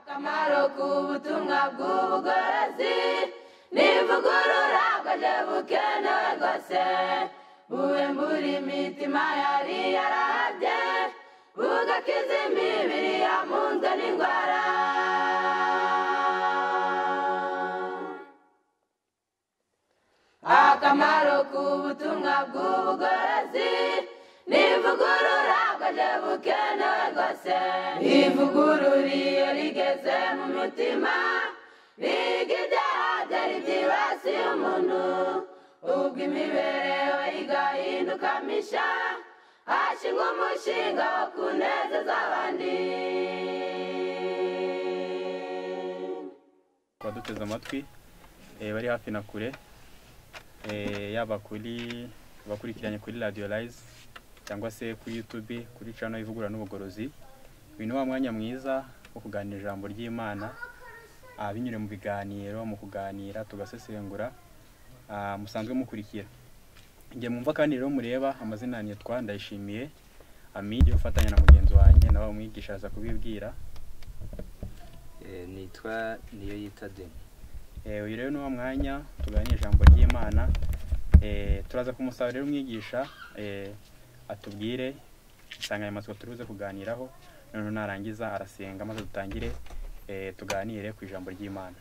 Akamaro k'ubutumwa bw'ubugorozi n'ivugurura bwaje bukenewe rwose, buhembura imitima yari yarahabye, bugakiza imibiri yamunzwe n'indwara. Akamaro k'ubutumwa bw'ubugorozi n'ivugurura bwaje bukenewe rwose, ivugurura iyo rigeze mu mutima riga ibyaha byari byibasiye umuntu, ubwo imibereho igahinduka misha, hashingwa umushinga wo kunezeza abandi. Abaduteze amatwi bari hafi na kure, yaba kuri abakurikiranye kuri Radio Rise cyangwa se kuri YouTube kuri channel Ivugurura n'Ubugorozi, uyu ni wa mwanya mwiza wo kuganira ijambo ry'Imana binyure mu biganiro, mu kuganira tugasesengura musanzwe mukurikira. Ngiye mwumva kandi rero mureba amazina nitwa Ndayishimiye Ami, ngiye gufatanya na mugenzi wanjye nawe umwigisha aza kubibwira. Nitwa Niyoyita Denis. Uyu rero ni wa mwanya tuganira ijambo ry'Imana. Turaza kumusaba rero umwigisha atubwire insanganyamatsiko turi buze kuganiraho, noneho narangiza arasenga maze dutangire tuganire ku ijambo ry'Imana.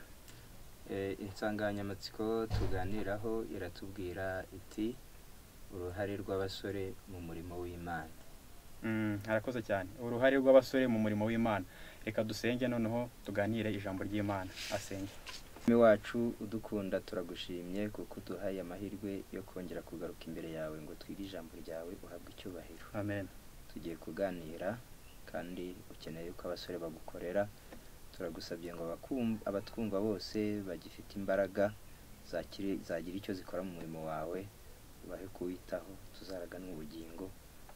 Insanganyamatsiko tuganiraho iratubwira iti uruhare rw'abasore mu murimo w'Imana. Arakoze cyane, uruhare rw'abasore mu murimo w'Imana. Reka dusenge noneho tuganire ijambo ry'Imana. Asenge. Mwami wacu udukunda, turagushimye kuko uduhaye amahirwe yo kongera kugaruka imbere yawe ngo twige ijambo ryawe, uhabwe icyubahiro. Amen. Tugiye kuganira kandi ukeneye yuko abasore bagukorera. Turagusabye ngo abatwumva bose bagifite imbaraga zagira icyo zikora mu murimo wawe, ubahe kuwitaho, tuzaraganwe ubugingo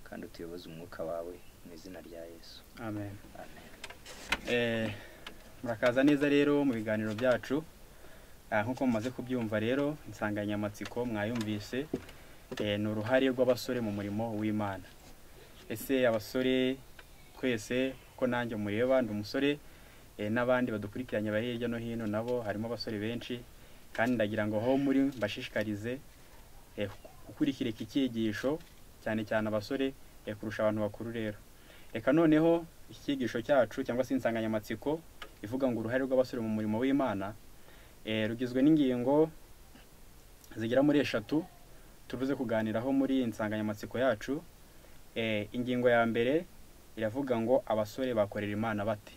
kandi utuyoboze umwuka wawe mu izina rya Yesu. Amen. Amen. Murakaza neza rero mu biganiro byacu. Nkuko mumaze kubyumva rero, insanganyamatsiko mwayumvise, ni uruhare rw'abasore mu murimo w'Imana. Ese abasore twese, ko nanjye mureba ndi umusore, n'abandi badukurikiranye bari hirya no hino nabo harimo abasore benshi, kandi ndagira ngo aho muri mbashishikarize gukurikira iki cyigisho, cyane cyane abasore kurusha abantu bakuru. Rero reka noneho icyigisho cyacu cyangwa se insanganyamatsiko ivuga ngo uruhare rw'abasore mu murimo w'Imana, rugizwe n'ingingo zigera muri 3 tuvuze kuganiraho muri insanganyamatsiko yacu. Ingingo ya mbere iravuga ngo abasore bakorera Imana bate?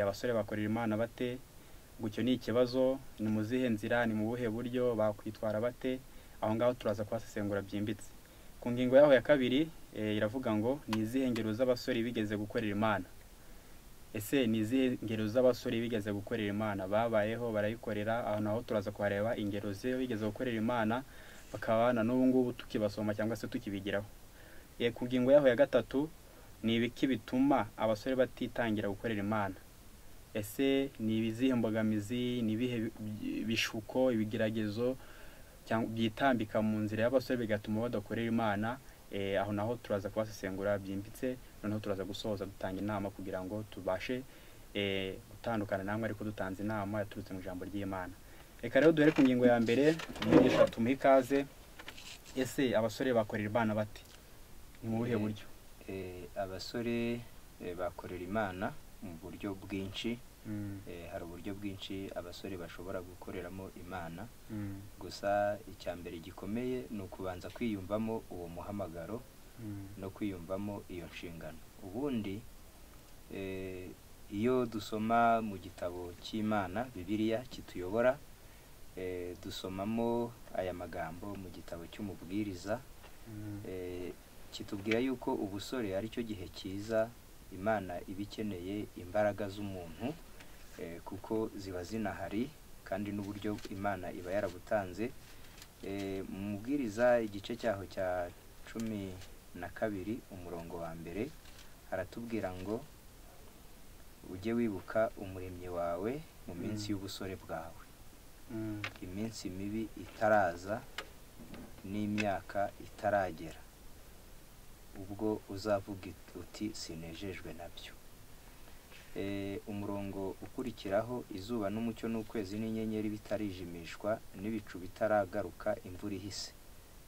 Abasore bakorera Imana bate? Gucyo ni ikibazo, ni mu zihe nzira, ni mu buhe buryo bakwitwara bate? Aho ngaho turaza kubasesengura byimbitse. Ku ngingo yaho ya kabiri iravuga ngo ni izihe ngero z'abasore bigeze gukorera Imana? Ese ni izihe ngero z'abasore bigeze gukorera Imana? Babayeho barayikorera, aho naho turaza kuhareba ingero ze bigeze gukorera Imana bakaba na n'ubu ngubu tukibasoma cyangwa se tukibigiraho. Ku ngingo yaho ya gatatu ni ibiki bituma abasore batitangira gukorera Imana? Ese ni ibizihe mbogamizi, ni ibihe bishuko, ibigeragezo byitambika mu nzira y'abasore bigatuma badakorera Imana? Aho naho turaza kubasesengura byimbitse, noneho turaza gusoza dutanga inama kugira ngo tubashe gutandukana namwe, ariko dutanze inama yaturutse mu ijambo ry'Imana. Reka rero duhere ku ngingo ya mbere, umwigisha tumuhe ikaze. Ese abasore bakorera Imana bate? Ni mu buhe buryo? Abasore bakorera Imana mu buryo bwinshi. Hari uburyo bwinshi abasore bashobora gukoreramo Imana. Gusa icya mbere gikomeye ni ukubanza kwiyumvamo uwo muhamagaro no kwiyumvamo iyo nshingano. Ubundi iyo dusoma mu gitabo cy'Imana Bibiliya kituyobora, dusomamo aya magambo mu gitabo cy'Umubwiriza, kitubwira yuko ubusore ari cyo gihe cyiza Imana iba ikeneye imbaraga z'umuntu, kuko ziba zinahari kandi n'uburyo Imana iba yarabutanze. Mu Mubwiriza igice cyaho cya 12 umurongo wa mbere haratubwira ngo ujye wibuka umuremyi wawe mu minsi y'ubusore bwawe, iminsi mibi itaraza n'imyaka itaragera, ubwo uzavuga uti sinejejwe nabyo. Umurongo Uzakurikiraho izuba n'umucyo n'ukwezi n'inyenyeri bitarijimishwa n'ibicu bitaragaruka imvura ihise,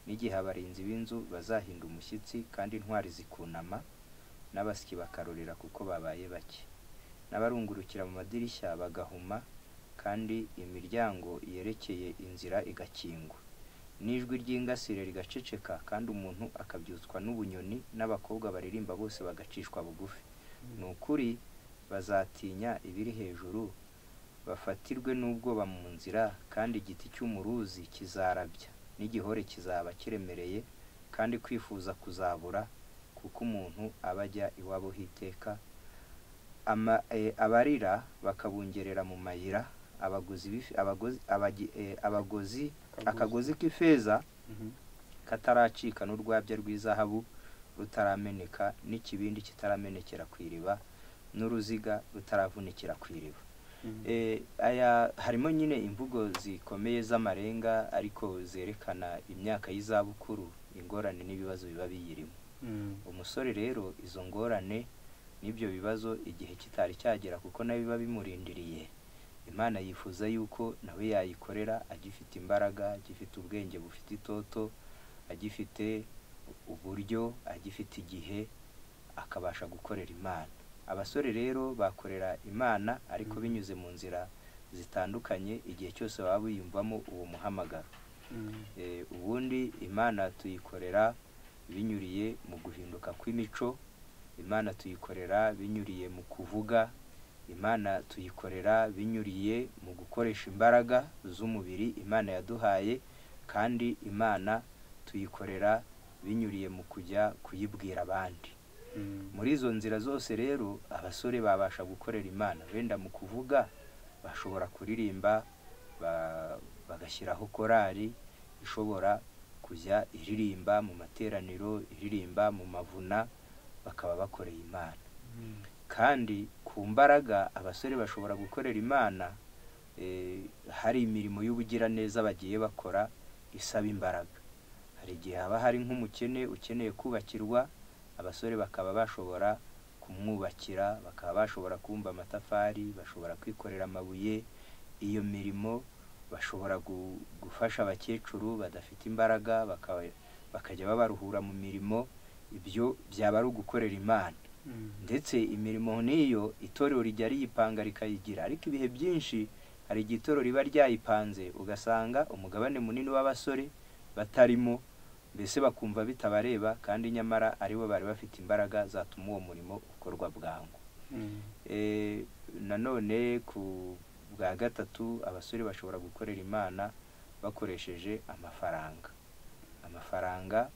n'igihe abarinzi b'inzu bazahinda umushyitsi kandi intwari zikunama, n'abasyi bakarorera kuko babaye bake, n'abarungurukira mu madirishya bagahuma, kandi imiryango yerekeye inzira igakingwa, n'ijwi ry'ingasire rigaceceka, kandi umuntu akabyutswa n'ubunyoni, n'abakobwa baririmba bose bagacishwa bugufi. Ni ukuri bazatinya ibiri hejuru, bafatirwe n'ubwoba mu nzira, kandi igiti cy'umuruzi kizarabya, n'igihore kizaba kiremereye, kandi kwifuza kuzabura, kuko umuntu aba ajya iwabo h'iteka. Abarira bakabungerera mu mayira, abaguzi b'ifi- abagozi abagi- eh, abagozi akagozi k'ifeza kataracika, n'urwabya rw'izahabu rutarameneka, n'ikibindi kitaramenekera ku iriba, n'uruziga rutaravunikira ku iriba. Aya harimo nyine imvugo zikomeye z'amarenga, ariko zerekana imyaka y'izabukuru, ingorane n'ibibazo biba biyirimo. Umusore rero izo ngorane n'ibyo bibazo igihe kitari cyagera, kuko nawe biba bimurindiriye, Imana yifuza yuko nawe yayikorera agifite imbaraga, agifite ubwenge bufite itoto, agifite uburyo, agifite igihe, akabasha gukorera Imana. Abasore rero bakorera Imana ariko binyuze mu nzira zitandukanye, igihe cyose baba biyumvamo uwo muhamagaro. Ubundi Imana tuyikorera binyuriye mu guhinduka kw'imico, Imana tuyikorera binyuriye mu kuvuga, Imana tuyikorera binyuriye mu gukoresha imbaraga z'umubiri Imana yaduhaye, kandi Imana tuyikorera binyuriye mu kujya kuyibwira abandi. Muri izo nzira zose rero abasore babasha gukorera Imana. Wenda mu kuvuga bashobora kuririmba, bagashyiraho korali ishobora kujya iririmba mu materaniro, iririmba mu mavuna, bakaba bakoreye Imana. Kandi ku mbaraga abasore bashobora gukorera Imana, hari imirimo y'ubugiraneza bagiye bakora isaba imbaraga. Hari igihe haba hari nk'umukene ukeneye kubakirwa, abasore bakaba bashobora kumwubakira, bakaba bashobora kubumba amatafari, bashobora kwikorera amabuye. Iyo mirimo bashobora gufasha abakecuru badafite imbaraga, bakajya babaruhura mu mirimo. Ibyo byaba ari ugukorera Imana. Ndetse imirimo n'iyo itorero rijya riyipanga rikayigira, ariko ibihe byinshi hari igihe itorero riba ryayipanze ugasanga umugabane munini w'abasore batarimo, mbese bakumva bitabareba, kandi nyamara aribo bari bafite imbaraga zatuma uwo murimo ukorwa bwangu. Nanone ku bwa gatatu, abasore bashobora gukorera Imana bakoresheje amafaranga. Amafaranga,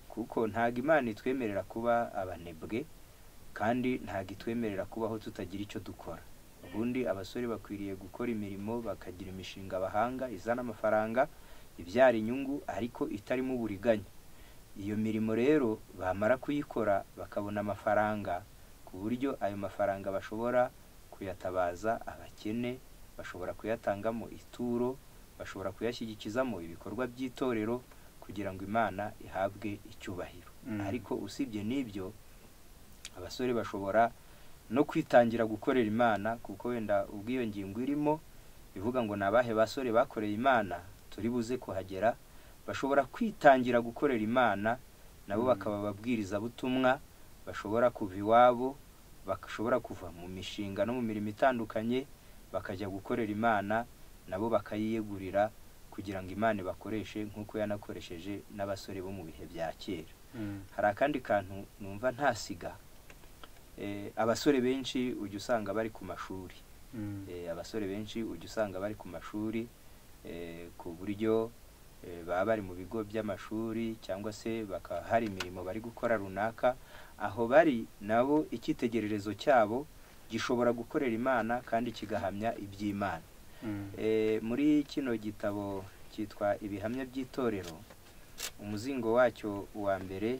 kuko ntabwo Imana itwemerera kuba abanebwe, kandi ntabwo itwemerera kubaho tutagira icyo dukora. Ubundi abasore bakwiriye gukora imirimo, bakagira imishinga bahanga izana amafaranga, ibyara inyungu, ariko itarimo uburiganya. Iyo mirimo rero bamara kuyikora bakabona amafaranga, ku buryo ayo mafaranga bashobora kuyatabaza abakene, bashobora kuyatangamo ituro, bashobora kuyashyigikizamo ibikorwa by'itorero, kugira ngo Imana ihabwe icyubahiro. Ariko usibye n'ibyo, abasore bashobora no kwitangira gukorera Imana, kuko wenda ubwo iyo ngingo irimo ivuga ngo ni abahe basore bakoreye Imana, turi buze kuhagera. Bashobora kwitangira gukorera Imana, nabo bakaba ababwirizabutumwa, bashobora kuva iwabo, bashobora kuva mu mishinga no mu mirimo itandukanye, bakajya gukorera Imana, nabo bakayiyegurira kugira ngo Imana ibakoreshe nk'uko yanakoresheje n'abasore bo mu bihe bya kera. Hari akandi kantu numva ntasiga. Abasore benshi ujya usanga bari ku mashuri. Abasore benshi ujya usanga bari ku mashuri, ku buryo baba bari mu bigo by'amashuri, cyangwa se bakaba hari imirimo bari gukora runaka. Aho bari nabo icyitegererezo cyabo gishobora gukorera Imana kandi kigahamya iby'Imana. Muri kino gitabo cyitwa Ibihamya by'Itorero, umuzingo wacyo wa mbere,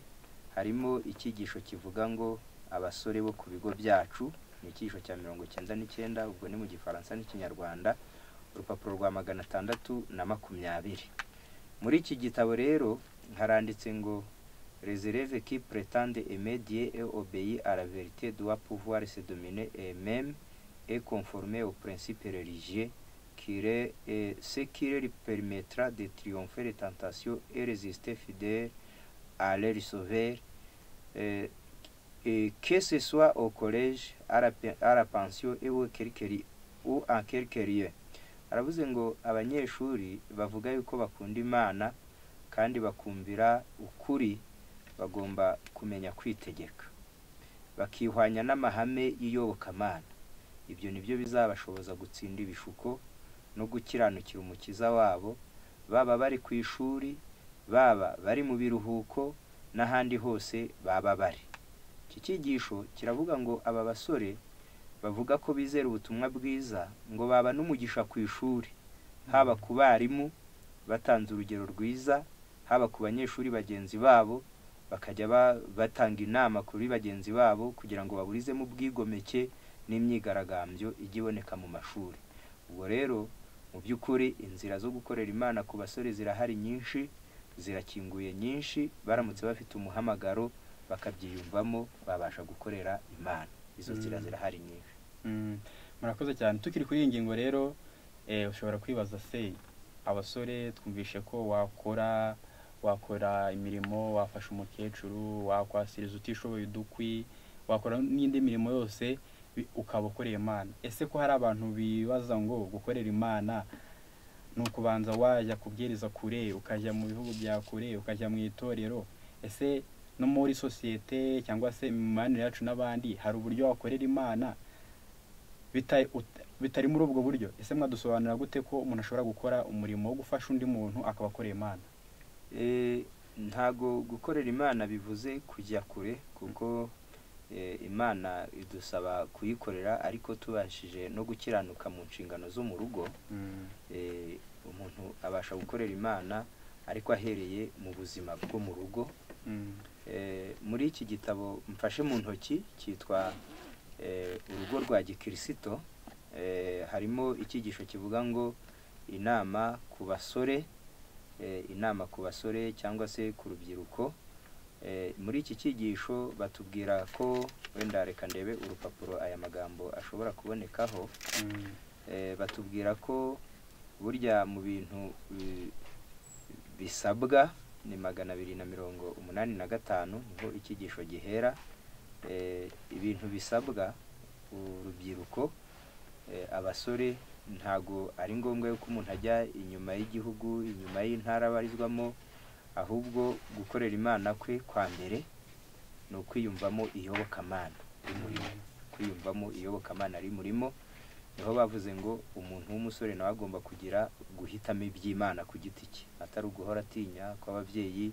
harimo icyigisho kivuga ngo abasore bo ku bigo byacu. Ni icyigisho cya 99, ubwo ni mu Gifaransa n'Ikinyarwanda, urupapuro rwa 620. Muri iki gitabo rero haranditse ngo les élèves qui prétendent aimer Dieu et obéir à la vérité doivent pouvoir se dominer eux-mêmes et conformer aux principes religieux ce qui leur permettra de triompher les tentations et résister fidèle à leur sauveur, et que ce soit au collège, à la pension et ou en quelque lieu. Aravuze ngo abanyeshuri bavuga yuko bakunda Imana kandi bakumvira ukuri bagomba kumenya kwitegeka, bakihwanya n'amahame y'iyobokamana. Ibyo nibyo bizabashoboza gutsinda ibishuko no gukiranukira umukiza wabo, baba bari ku ishuri, baba bari mu biruhuko n'ahandi hose baba bari. Iki cyigisho kiravuga ngo aba basore bavuga ko bizera ubutumwa bwiza ngo baba n'umugisha ku ishuri, haba ku barimu batanze urugero rwiza, haba ku banyeshuri bagenzi babo bakajya batanga inama kuri bagenzi babo kugira ngo baburizemo ubwigomeke n'imyigaragambyo ijya iboneka mu mashuri. Ubwo rero mu by'ukuri inzira zo gukorera Imana ku basore zirahari nyinshi, zirakinguye nyinshi, baramutse bafite umuhamagaro bakabyiyumvamo babasha gukorera Imana. Izo nzira zirahari nyinshi. Murakoze cyane. Tukiri kuri iyi ngingo rero, ushobora kwibaza se abasore twumvishe ko wakora imirimo, wafasha umukecuru, wakwasiriza utishoboye udukwi, wakora n'indi mirimo yose ukaba ukoreye Imana. Ese ko hari abantu bibaza ngo gukorera Imana ni ukubanza wajya kubwiriza kure, ukajya mu bihugu bya kure, ukajya mu itorero, ese no muri sosiyete cyangwa se imibanire yacu n'abandi hari uburyo wakorera Imana bitari muri ubwo buryo? Ese mwadusobanurira gute ko umuntu ashobora gukora umurimo wo gufasha undi muntu akaba akoreye Imana? Ntago gukorera Imana bivuze kujya kure, kuko Imana idusaba kuyikorera ariko tubashije no gukiranuka mu nshingano zo mu rugo. Umuntu abasha gukorera Imana ariko ahereye mu buzima bwo mu rugo. Muri iki gitabo mfashe mu ntoki cyitwa Urugo rwa Gikirisito, harimo icyigisho kivuga ngo inama ku basore, inama ku basore cyangwa se ku rubyiruko. Muri iki cyigisho batubwira ko, wenda reka ndebe urupapuro aya magambo ashobora kubonekaho. Batubwira ko burya mu bintu bisabwa ni 285 niho icyigisho gihera. Ibintu bisabwa urubyiruko, abasore, ntago ari ngombwa yuko umuntu ajya inyuma y'igihugu, inyuma y'intara abarizwamo, ahubwo gukorera Imana kwe kwa mbere ni ukwiyumvamo iyobokamana rimurimo. Kwiyumvamo iyobokamana rimurimo, niho bavuze ngo umuntu w'umusore nawe agomba kugira guhitamo iby'Imana ku giti cye, atari uguhora atinya ko ababyeyi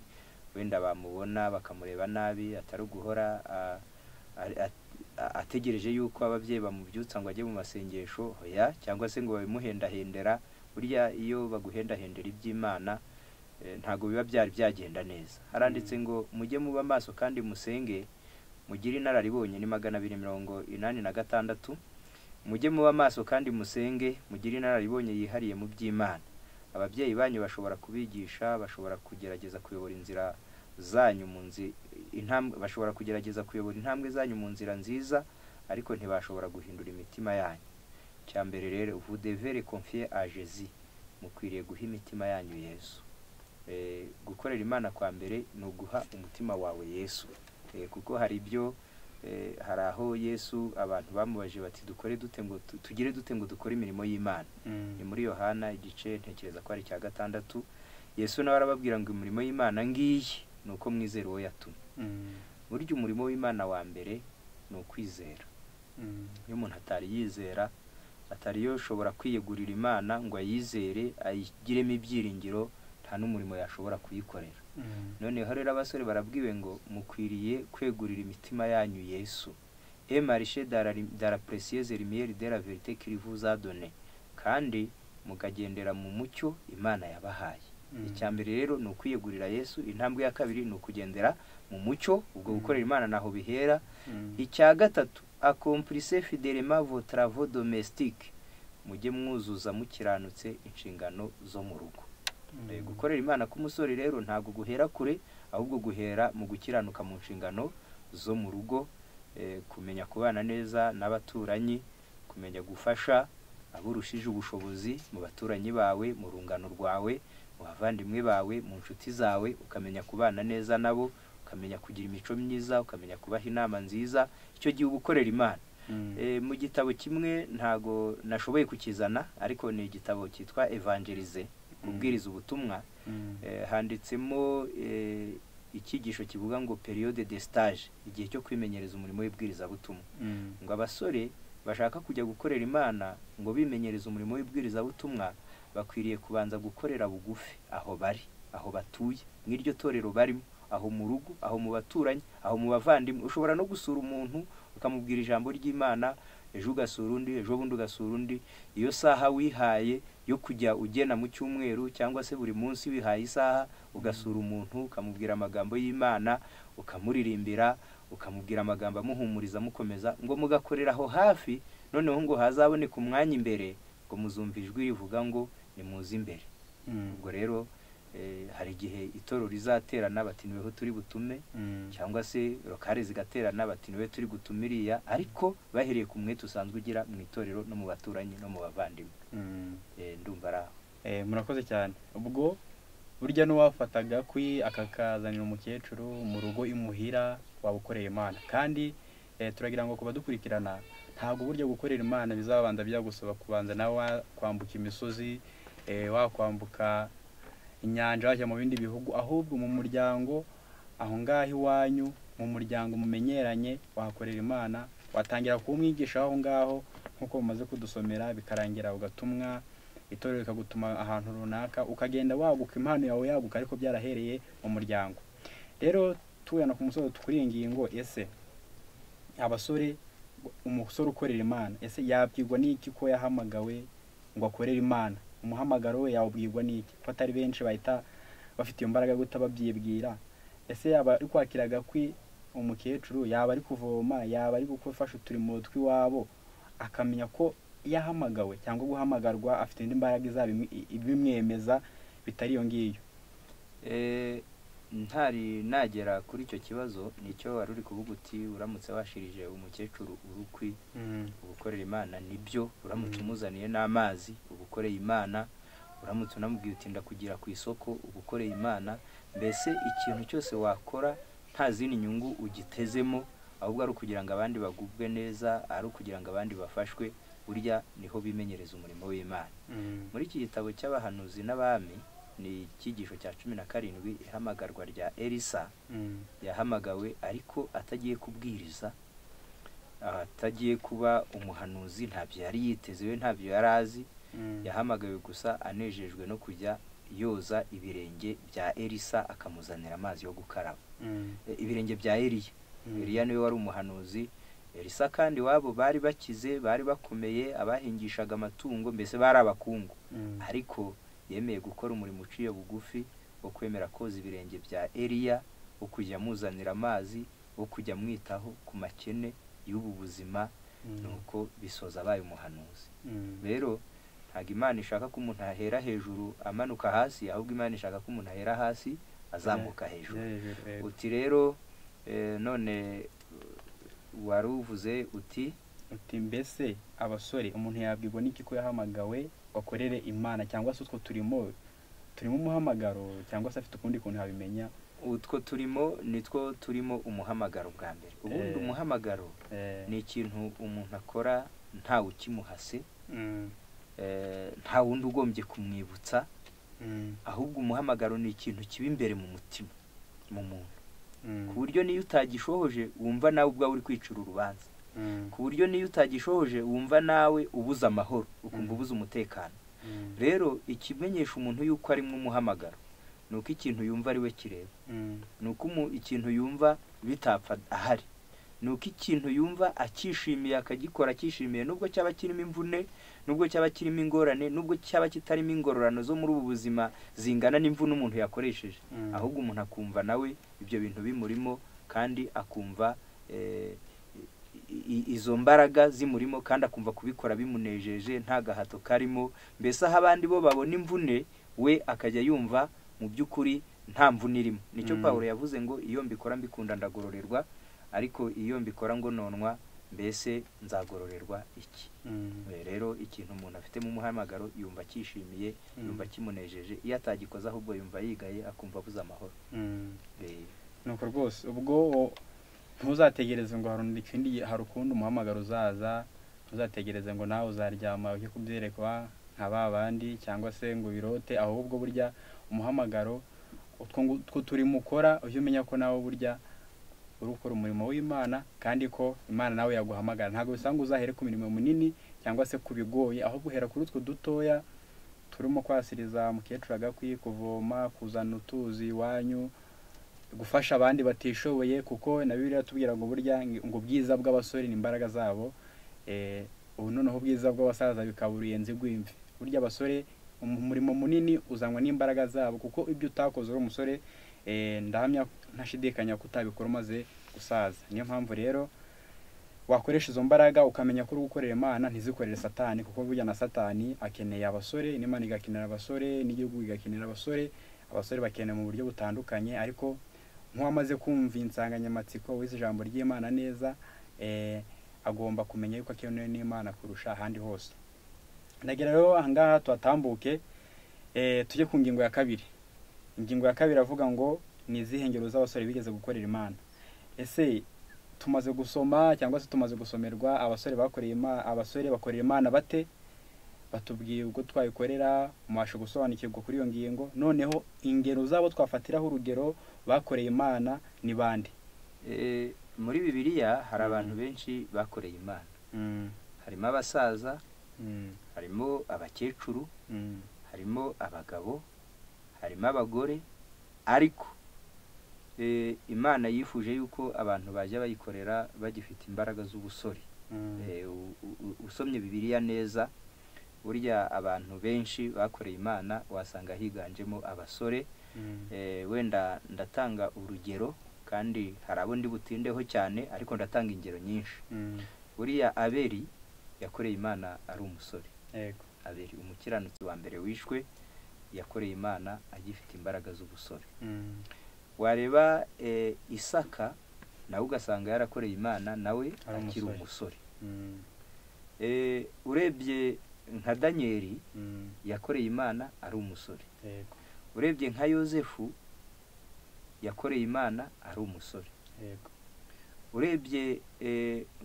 wenda bamubona bakamureba nabi, atari uguhora ategereje yuko ababyeyi bamubyutsa ngo ajye mu masengesho, hoya, cyangwa se ngo babimuhendahendera. Burya iyo baguhendahendera iby'Imana ntago biba byari byagenda neza. Haranditse ngo mujye muba maso kandi musenge, mugire inararibonye. Ni 286. Mujye muba maso kandi musenge, mugire inararibonye yihariye mu by'Imana. Ababyeyi banyu bashobora kubigisha, bashobora kugerageza kuyobora inzira zanyu mu intambwe, bashobora kugerageza kuyobora intambwe zanyu mu nzira nziza, ariko ntibashobora guhindura imitima yanyu. Cya mbere rero, vous devez confier à Jésus, mukwiriye guha imitima yanyu Yesu. Gukorera Imana kwa mbere ni uguha umutima wawe Yesu. Kuko hari ibyo, hari aho Yesu abantu bamubaje bati dukore dute ngo tugire dute ngo dukore imirimo y'Imana. Ni muri Yohana igice ntekereza ko ari cya 6. Yesu nawe arababwira ngo imirimo y'Imana ngiyi ni uko mwizera uwo yatumye. Burya umurimo w'Imana wa mbere ni ukwizera. Iyo umuntu atari yizera, atari yoshobora kwiyegurira Imana ngo ayizere, ayigiremo ibyiringiro, nta n'umurimo yashobora kuyikorera. Noneho rero abasore barabwiwe ngo mukwiriye kwegurira imitima yanyu Yesu. Et marcher dans la précieuse lumière de la vérité qu'il vous a donnée. Kandi mukagendera mu mucyo Imana yabahaye. Icya mbere rero ni ukwiyegurira Yesu, intambwe ya kabiri ni ukugendera mu mucyo, ubwo gukorera Imana naho bihera. Icya gatatu, accomplissez fidèlement vos travaux domestiques, mujye mwuzuza mukiranutse inshingano zo mu rugo. Gukorera Imana k'umusore rero ntabwo guhera kure, ahubwo guhera mu gukiranuka mu nshingano zo mu rugo, kumenya kubana neza n'abaturanyi, kumenya gufasha abo urushije ubushobozi mu baturanyi bawe, mu rungano rwawe, mu bavandimwe bawe, mu nshuti zawe, ukamenya kubana neza nabo, ukamenya kugira imico myiza, ukamenya kubaha inama nziza. Icyo gihe uba ukorera Imana. Mu gitabo kimwe ntago nashoboye kukizana, ariko ni igitabo cyitwa Evangelize, kubwiriza ubutumwa. Handitsemo icyigisho kivuga ngo periode de stage, igihe cyo kwimenyereza umurimo w'ibwirizabutumwa. Ngo abasore bashaka kujya gukorera Imana ngo bimenyereze umurimo w'ibwirizabutumwa bakwiriye kubanza gukorera bugufi aho bari, aho batuye, mu iryo torero barimo, aho mu rugo, aho mu baturanyi, aho mu bavandimwe. Ushobora no gusura umuntu ukamubwira ijambo ry'Imana, ejo ugasura undi, ejo bundi ugasura undi. Iyo saha wihaye yo kujya ugena mu cyumweru cyangwa se buri munsi wihaye isaha ugasura umuntu, ukamubwira amagambo y'Imana, ukamuririmbira, ukamubwira amagambo amuhumuriza, amukomeza, ngo mugakorera aho hafi. Noneho ngo hazaboneka umwanya imbere ngo muzumva ijwi rivuga ngo nimuze imbere. Ubwo rero hari igihe itorero rizaterana bati niweho turi butume, cyangwa se rokare zigaterana bati niwe turi gutumiriya, ariko bahereye ku mwete usanzwe ugira mu itorero no mu baturanyi no mu bavandimwe. Ndumva ari aho. Murakoze cyane. Ubwo burya n'uwafataga kwi akakazanira umukecuru mu rugo imuhira, waba ukoreye Imana. Kandi turagira ngo kubadukurikirana, ntabwo burya gukorera Imana bizabanza byagusaba kubanza nawe kwambuka imisozi, wakwambuka inyanja wajya mu bindi bihugu, ahubwo mu muryango aho ngaho iwanyu, mu muryango mumenyeranye, wahakorera Imana, watangira kuwumwigisha aho ngaho nk'uko mumaze kudusomera, bikarangira ugatumwa, itorero rikagutuma ahantu runaka, ukagenda waguka, impano yawe yaguka, ariko byarahereye mu muryango. Rero tugana ku musozo kuri iyi ngingo, ese abasore, umusore ukorera Imana, ese yabwirwa n'iki ko yahamagawe ngo akorere Imana? Umuhamagaro we yawubwirwa n'iki ko atari benshi bahita bafite iyo mbaraga yo guhita babyibwira? Ese yaba ari kwakira agakwi umukecuru, yaba ari kuvoma, yaba ari gufasha uturimo tw'iwabo, akamenya ko yahamagawe cyangwa guhamagarwa afite indi mbaraga izaba ibimwemeza bitari iyo ngiyo? Ntari nagera kuri icyo kibazo, nicyo wari uri kuvuga uti uramutse washirije umukecuru urukwi ugukorera Imana, nibyo. Uramutse umuzaniye n'amazi ugukoreye Imana, uramutse unamubwiye uti ndakugira ku isoko ugukoreye Imana. Mbese ikintu cyose wakora nta zindi nyungu ugitezemo, ahubwo ari ukugira ngo abandi bagubwe neza, ari ukugira ngo abandi bafashwe, burya niho bimenyereza umurimo w'Imana. Muri iki gitabo cy'abahanuzi n'abami, ni icyigisho cya 17, ihamagarwa rya Elisa. Yahamagawe ariko atagiye kubwiriza, atagiye kuba umuhanuzi, ntabyo yari yiteze we, ntabyo yari azi. Yahamagawe gusa anejejwe no kujya yoza ibirenge bya Elisa, akamuzanira amazi yo gukaraba. Ibirenge bya Eliya. Eliya niwe wari umuhanuzi. Elisa kandi wabo bari bakize, bari bakomeye, abahingishaga amatungo, mbese bari abakungu. Ariko yemeye gukora umurimo uciye bugufi wo kwemera koza ibirenge bya Eliya, wo kujya amuzanira amazi, wo kujya amwitaho ku makene y'ubu buzima, nuko bisoza abaye umuhanuzi. Rero ntabwo Imana ishaka ko umuntu ahera hejuru amanuka hasi, ahubwo Imana ishaka ko umuntu ahera hasi azamuka hejuru. Uti rero none wari uvuze uti mbese abasore, umuntu yabwirwa n'iki ko yahamagawe bakorere Imana, cyangwa se utwo turimo turimo umuhamagaro, cyangwa se afite ukundi kuntu yabimenya? Utwo turimo nitwo turimo umuhamagaro bwa mbere. Ubundi umuhamagaro ni ikintu umuntu akora ntawe ukimuhase, nta wundi ugombye kumwibutsa, ahubwo umuhamagaro ni ikintu kiba imbere mu mutima mu muntu, ku buryo niyo utagishohoje wumva nawe ubwawe uri kwicira urubanza, ku buryo niyo utagishohoje wumva nawe ubuze amahoro, ukumva ubuze umutekano. Rero ikimenyesha umuntu yuko arimo umuhamagaro ni uko ikintu yumva ari we kireba, ni uko ikintu yumva bitapfa ahari, ni uko ikintu yumva akishimiye akagikora akishimiye, nubwo cyaba kirimo imvune, nubwo cyaba kirimo ingorane, nubwo cyaba kitarimo ingororano zo muri ubu buzima zingana n'imvune umuntu yakoresheje, ahubwo umuntu akumva nawe ibyo bintu bimurimo, kandi akumva izo mbaraga zimurimo, kandi akumva kubikora bimunejeje nta gahato karimo. Mbese aho abandi bo babona imvune, we akajya yumva mu by'ukuri nta mvune irimo. Nicyo Pawulo yavuze ngo iyo mbikora mbikunda ndagororerwa, ariko iyo mbikora ngo nonwa Mbese nzagororerwa iki? Rero ikintu umuntu afite mu muhamagaro yumva akishimiye, yumva kimunejeje. Iyo atagikoze ahubwo yumva yigaye, akumva abuze amahoro. Nuko rwose ubwo ntuzategereze ngo hari ukundi umuhamagaro uzaza, ntuzategereze ngo nawe uzaryama ujye kubyerekwa nka ba bandi cyangwa se ngo birote, ahubwo burya umuhamagaro utwo turimo ukora ujye umenya ko nawe burya uri gukora umurimo w'Imana, kandi ko Imana nawe yaguhamagara. Ntabwo bisanga uzahere ku mirimo minini cyangwa se ku bigoye, ahubwo uhera kuri utwo dutoya turimo kwasiriza mukecuru agakwi, kuvoma, kuzana utuzi iwanyu, gufasha abandi batishoboye, kuko na Bibiliya iratubwira ngo burya ngo ubwiza bw'abasore ni imbaraga zabo, ubu noneho ubwiza bw'abasaza bikaba uruyenzi rw'imvi. Burya abasore umurimo munini uzanwa n'imbaraga zabo, kuko ibyo utakoze uri umusore, ndahamya ntashidikanya ko utabikora umaze gusaza. Niyo mpamvu rero wakoresha izo mbaraga ukamenya ko uri gukorera Imana, ntizikorere Satani, kuko burya na Satani akeneye abasore, n'Imana igakenera abasore, n'igihugu kigakenera abasore. Abasore bakeneye mu buryo butandukanye, ariko nk'uwamaze kumva insanganyamatsiko wize ijambo ry'Imana neza, agomba kumenya yuko akenewe n'Imana kurusha ahandi hose. Ndagira rero aha ngaha tuhatambuke, tujye ku ngingo ya kabiri. Ingingo ya kabiri avuga ngo ni izihe ngero z'abasore bigeze gukorera Imana. Ese tumaze gusoma cyangwa se tumaze gusomerwa abasore bakoreye Imana, abasore bakorera Imana bate? Batubwiye ubwo twayikorera, mubasha gusobanukirwa kuri iyo ngingo. Noneho ingero zabo twafatiraho urugero bakoreye Imana ni bande? Muri Bibiliya hari abantu benshi bakoreye Imana. Harimo abasaza, harimo abakecuru, harimo abagabo, harimo abagore, ariko Imana yifuje yuko abantu bajya bayikorera bagifite imbaraga z'ubusore. Usomye Bibiliya neza, burya abantu benshi bakoreye Imana wasanga higanjemo abasore. Wenda ndatanga urugero, kandi hari abo ndi butindeho cyane, ariko ndatanga ingero nyinshi. Buriya Abeli yakoreye Imana ari umusore. Abeli umukiranutsi wa mbere wishwe yakoreye Imana agifite imbaraga z'ubusore. Wareba Isaka nawe ugasanga yarakoreye Imana nawe akiri umusore. Urebye nka Danieli yakoreye Imana ari umusore. Urebye nka Yosefu yakoreye Imana ari umusore. Urebye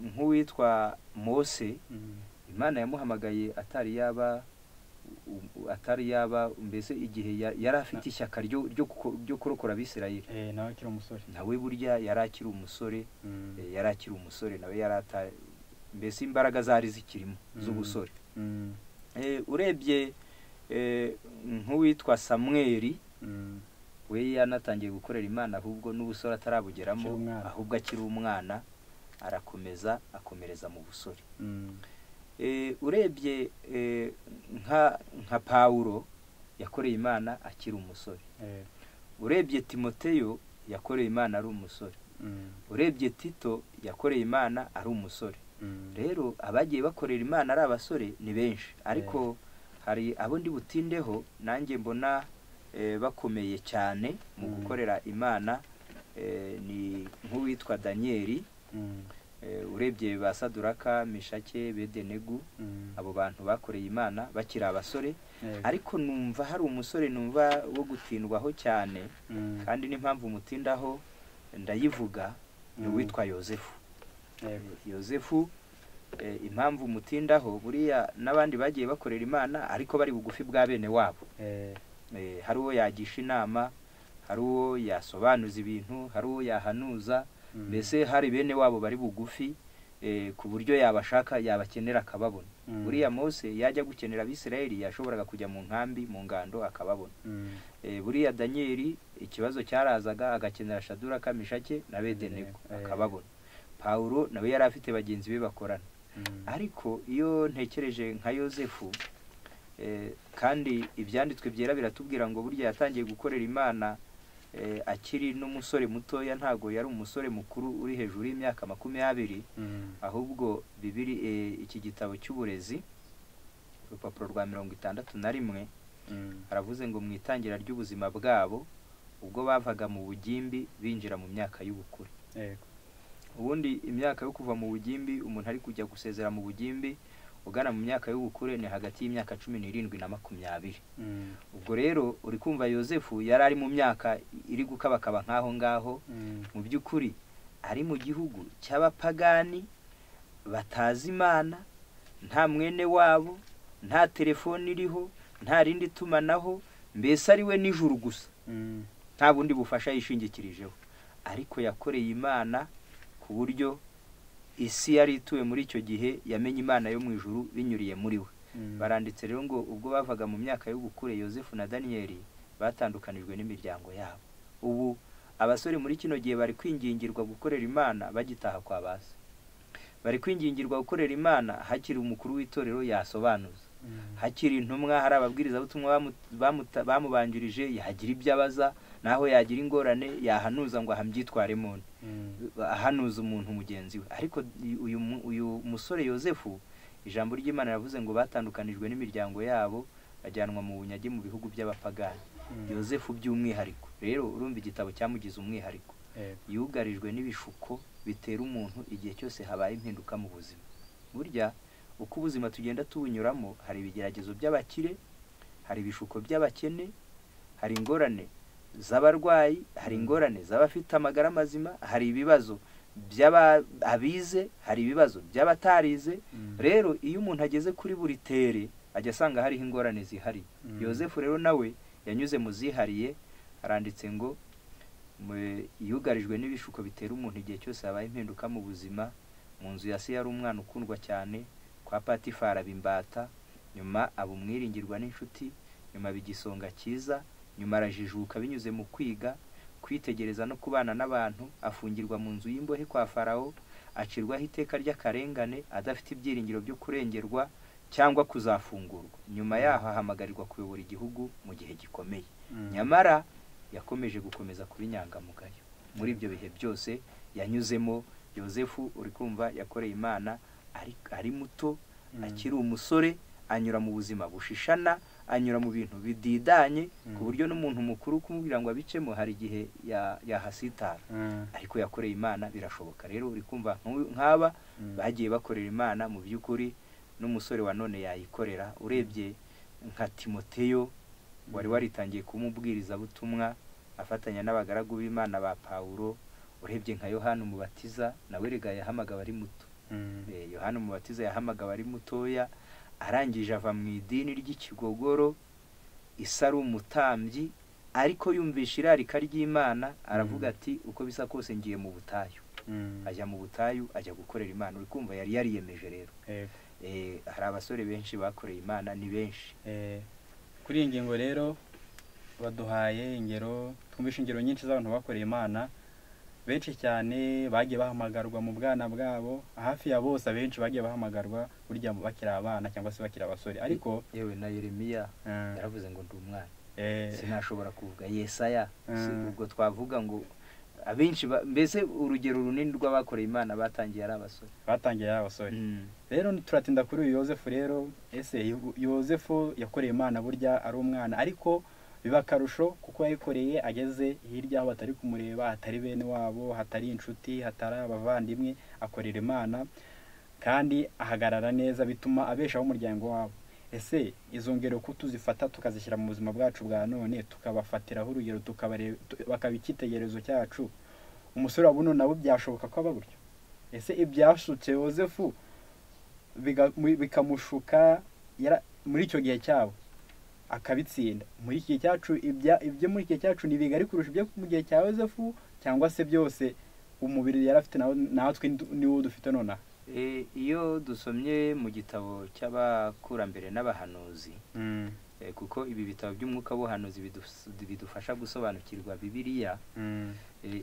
nk'uwitwa Mose, Imana yamuhamagaye atari yaba mbese igihe yari afite ishyaka ryo kurokora Abisirayeli. Nawe akiri umusore. Nawe burya yari akiri umusore, yari akiri umusore nawe yari mbese imbaraga zari zikirimo z'ubusore. Urebye nk'uwitwa Samweli, we yanatangiye gukorera Imana ahubwo n'ubusore atarabugeramo, ahubwo akiri umwana arakomeza akomereza mu busore. Urebye nka Paulo yakoreye Imana akiri umusore. Urebye Timoteyo yakoreye Imana ari umusore. Urebye Tito yakoreye Imana ari umusore. Rero abagiye bakorera Imana ari abasore ni benshi, ariko hari abo ndi butindeho nanjye mbona bakomeye cyane mu gukorera Imana, ni nk'uwitwa Danieli. Urebye ba Saduraka, Meshake, Bedenegu, abo bantu bakoreye Imana bakiri abasore. Ariko numva hari umusore numva wo gutindwaho cyane, kandi n'impamvu mutindaho ndayivuga, ni uwitwa Yosefu. Yosefu impamvu mutindaho, buriya n'abandi bagiye bakorera Imana ariko bari bugufi bwa bene wabo. Hari uwo yagisha inama, hari uwo yasobanuza ibintu, hari uwo yahanuza, mbese hari bene wabo bari bugufi ku buryo yabashaka yabakenera akababona. Buriya Mose yajya gukenera Abisirayeli yashoboraga kujya mu nkambi mu ngando akababona. Buriya Danieli ikibazo cyarazaga agakenera Shaduraka, Meshake na Bedenego akababona. Paulo nawe yari afite bagenzi be bakorana. Ariko iyo ntekereje nka Yosefu, kandi ibyanditswe byera biratubwira ngo burya yatangiye gukorera Imana akiri n'umusore mutoya, ntago yari umusore mukuru uri hejuru y'imyaka 20, ahubwo Bibiri iki gitabo cy'uburezi urupapuro rwa 61 haravuze ngo mu itangira ry'ubuzima bwabo ubwo bavaga mu bugimbi binjira mu myaka y'ubukure. Ubundi imyaka yo kuva mu bugimbi, umuntu ari kujya gusezera mu bugimbi ugana mu myaka y'ubukure, ni hagati y'imyaka 17 na 20. Ubwo rero uri kumva Yozefu yari ari mu myaka iri gukabakaba nk'aho ngaho. Mu by'ukuri ari mu gihugu cy'abapagani batazi Imana, nta mwene wabo, nta telefone iriho, nta rindi tumanaho, mbese ari we n'ijuru gusa, nta bundi bufasha yishingikirijeho. Ariko yakoreye Imana ku buryo isi yari ituwe muri icyo gihe yamenye Imana yo mu ijuru binyuriye muri we. Baranditse rero ngo ubwo bavaga mu myaka y'ubukure, Yozefu na Daniyeli batandukanijwe n'imiryango yabo. Ubu abasore muri kino gihe bari kwingingirwa gukorera Imana bagitaha kwa base, bari kwingingirwa gukorera Imana hakiri umukuru w'itorero yasobanuza, hakiri intumwa, hari ababwirizabutumwa bamubanjirije, yagira ibyo abaza, naho yagira ingorane yahanuza ngo ahambyitwaremo, ahanuza umuntu mugenzi we. Ariko uyu musore Yozefu, ijambo ry'Imana yavuze ngo batandukanijwe n'imiryango yabo bajyanwa mu bunyage mu bihugu by'abapagani. Yozefu by'umwihariko rero urumva igitabo cyamugize umwihariko, yugarijwe n'ibishuko bitera umuntu igihe cyose habaye impinduka mu buzima. Burya uko ubuzima tugenda tubunyuramo, hari ibigeragezo by'abakire, hari ibishuko by'abakene, hari ingorane z'abarwayi, hari ingorane z'abafite amagara mazima, hari ibibazo by'abize, hari ibibazo by'abatarize. Rero iyo umuntu ageze kuri buri tere ajya asanga hariho ingorane zihariye. Yozefu rero nawe yanyuze mu zihariye. Aranditse ngo yugarijwe n'ibishuko bitera umuntu igihe cyose habaye impinduka mu buzima. Mu nzu ya se yari umwana ukundwa cyane, kwa Patifari aba imbata, nyuma aba umwiringirwa n'inshuti, nyuma aba igisonga cyiza, nyuma arajijuka binyuze mu kwiga, kwitegereza no kubana n'abantu, afungirwa mu nzu y'imbohe kwa Farawo, acirwaho iteka ry'akarengane, adafite ibyiringiro byo kurengerwa cyangwa kuzafungurwa. Nyuma yaho ahamagarirwa kuyobora igihugu mu gihe gikomeye. Nyamara yakomeje gukomeza kuba inyangamugayo muri ibyo bihe byose yanyuzemo. Yozefu uri kumva yakoreye Imana ari muto, akiri umusore, anyura mu buzima bushishana, anyura mu bintu bididanye, ku buryo n'umuntu mukuru kumubwira ngo abicemo hari igihe yahasitara. Ariko yakoreye Imana birashoboka. Rero uri kumva nk'aba bagiye bakorera Imana mu by'ukuri, n'umusore wa none yayikorera. Urebye nka Timoteyo wari waritangiye kumubwiriza butumwa afatanya n'abagaragu b'Imana ba Pawulo, urebye nka Yohana Umubatiza nawe rega yahamagawe ari muto. Yohana Umubatiza yahamagawe ari mutoya, arangije ava mu idini ry'ikigogoro, isa ari umutambyi, ariko yumvisha irarika ry'Imana aravuga ati uko bisa kose ngiye mu butayu. Ajya mu butayu ajya gukorera Imana. Uri kumva yari yariyemeje rero. Hari abasore benshi bakoreye Imana, ni benshi. Kuri iyi ngingo rero baduhaye ingero, twumvishe ingero nyinshi z'abantu bakoreye Imana benshi cyane, bagiye bahamagarwa mu bwana bwabo, hafi ya bose abenshi bagiye bahamagarwa burya bakiri abana cyangwa se bakiri abasore. Ariko yewe na Yeremiya yaravuze ngo ndi umwana, sinashobora kuvuga. Yesaya, ubwo twavuga ngo abenshi mbese urugero runini rw'abakoreye Imana batangiye ari abasore, batangiye ari abasore. Rero turatinda kuri uyu Yozefu rero. Ese Yozefu yakoreye Imana burya ari umwana, ariko biba akarusho kuko yayikoreye ageze hirya aho batari kumureba, hatari bene wabo, hatari inshuti, hatari abavandimwe, akorera Imana kandi ahagarara neza, bituma abeshaho umuryango wabo. Ese izo ngero ko tuzifata tukazishyira mu buzima bwacu bwa none, tukabafatiraho urugero, bakaba icyitegererezo cyacu, umusore wa buno nabo byashoboka ko aba gutyo? Ese ibyashutse Yozefu bikamushuka muri icyo gihe cyabo akabitsinda, muri iki gihe cyacu ibyo muri iki gihe cyacu ni bigari kurusha ibyo mu gihe cya Yozefu, cyangwa se byose umubiri yarafite natwe niwo dufite nonaha? Iyo dusomye mu gitabo cy'abakurambere n'abahanuzi, kuko ibi bitabo by'umwuka w'ubuhanuzi bidufasha gusobanukirwa Bibiliya,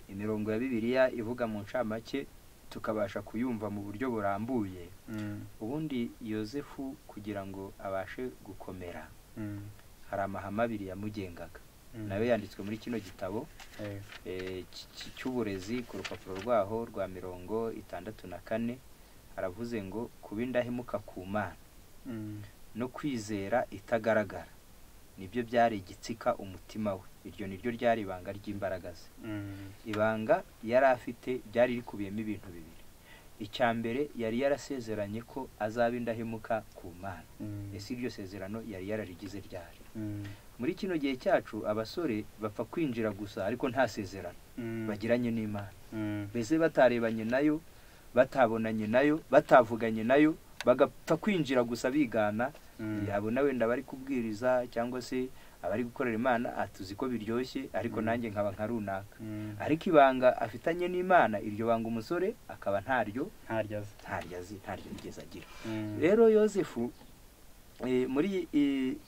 imirongo ya Bibiliya ivuga mu ncamake tukabasha kuyumva mu buryo burambuye. Ubundi Yozefu kugira ngo abashe gukomera, hari amahame abiri yamugengaga, nayo yanditswe muri kino gitabo cy'uburezi ku rupapuro rwaho rwa 64. Aravuze ngo kuba indahemuka ku Mana no kwizera itagaragara Nibyo byari igitsika umutima we. Iryo niryo ryari ibanga ry'imbaraga ze. Ibanga yari afite ryari rikubiyemo ibintu bibiri. Icya mbere, yari yarasezeranye ko azaba indahemuka ku Mana. Ese iryo sezerano yari yararigize ryari? Muri kino gihe cyacu abasore bapfa kwinjira gusa, ariko nta sezerano bagiranye n'Imana. Mbese batarebanye nayo, batabonanye nayo, batavuganye nayo, bagapfa kwinjira gusa bigana. Yabona wenda bari kubwiriza cyangwa se abari gukorera Imana, atuzi ko biryoshye, ariko nanjye nkaba nka runaka. Ariko ibanga afitanye n'Imana, iryo banga umusore akaba ntaryo azi, ntaryo yigeze agira. Rero Yosefu muri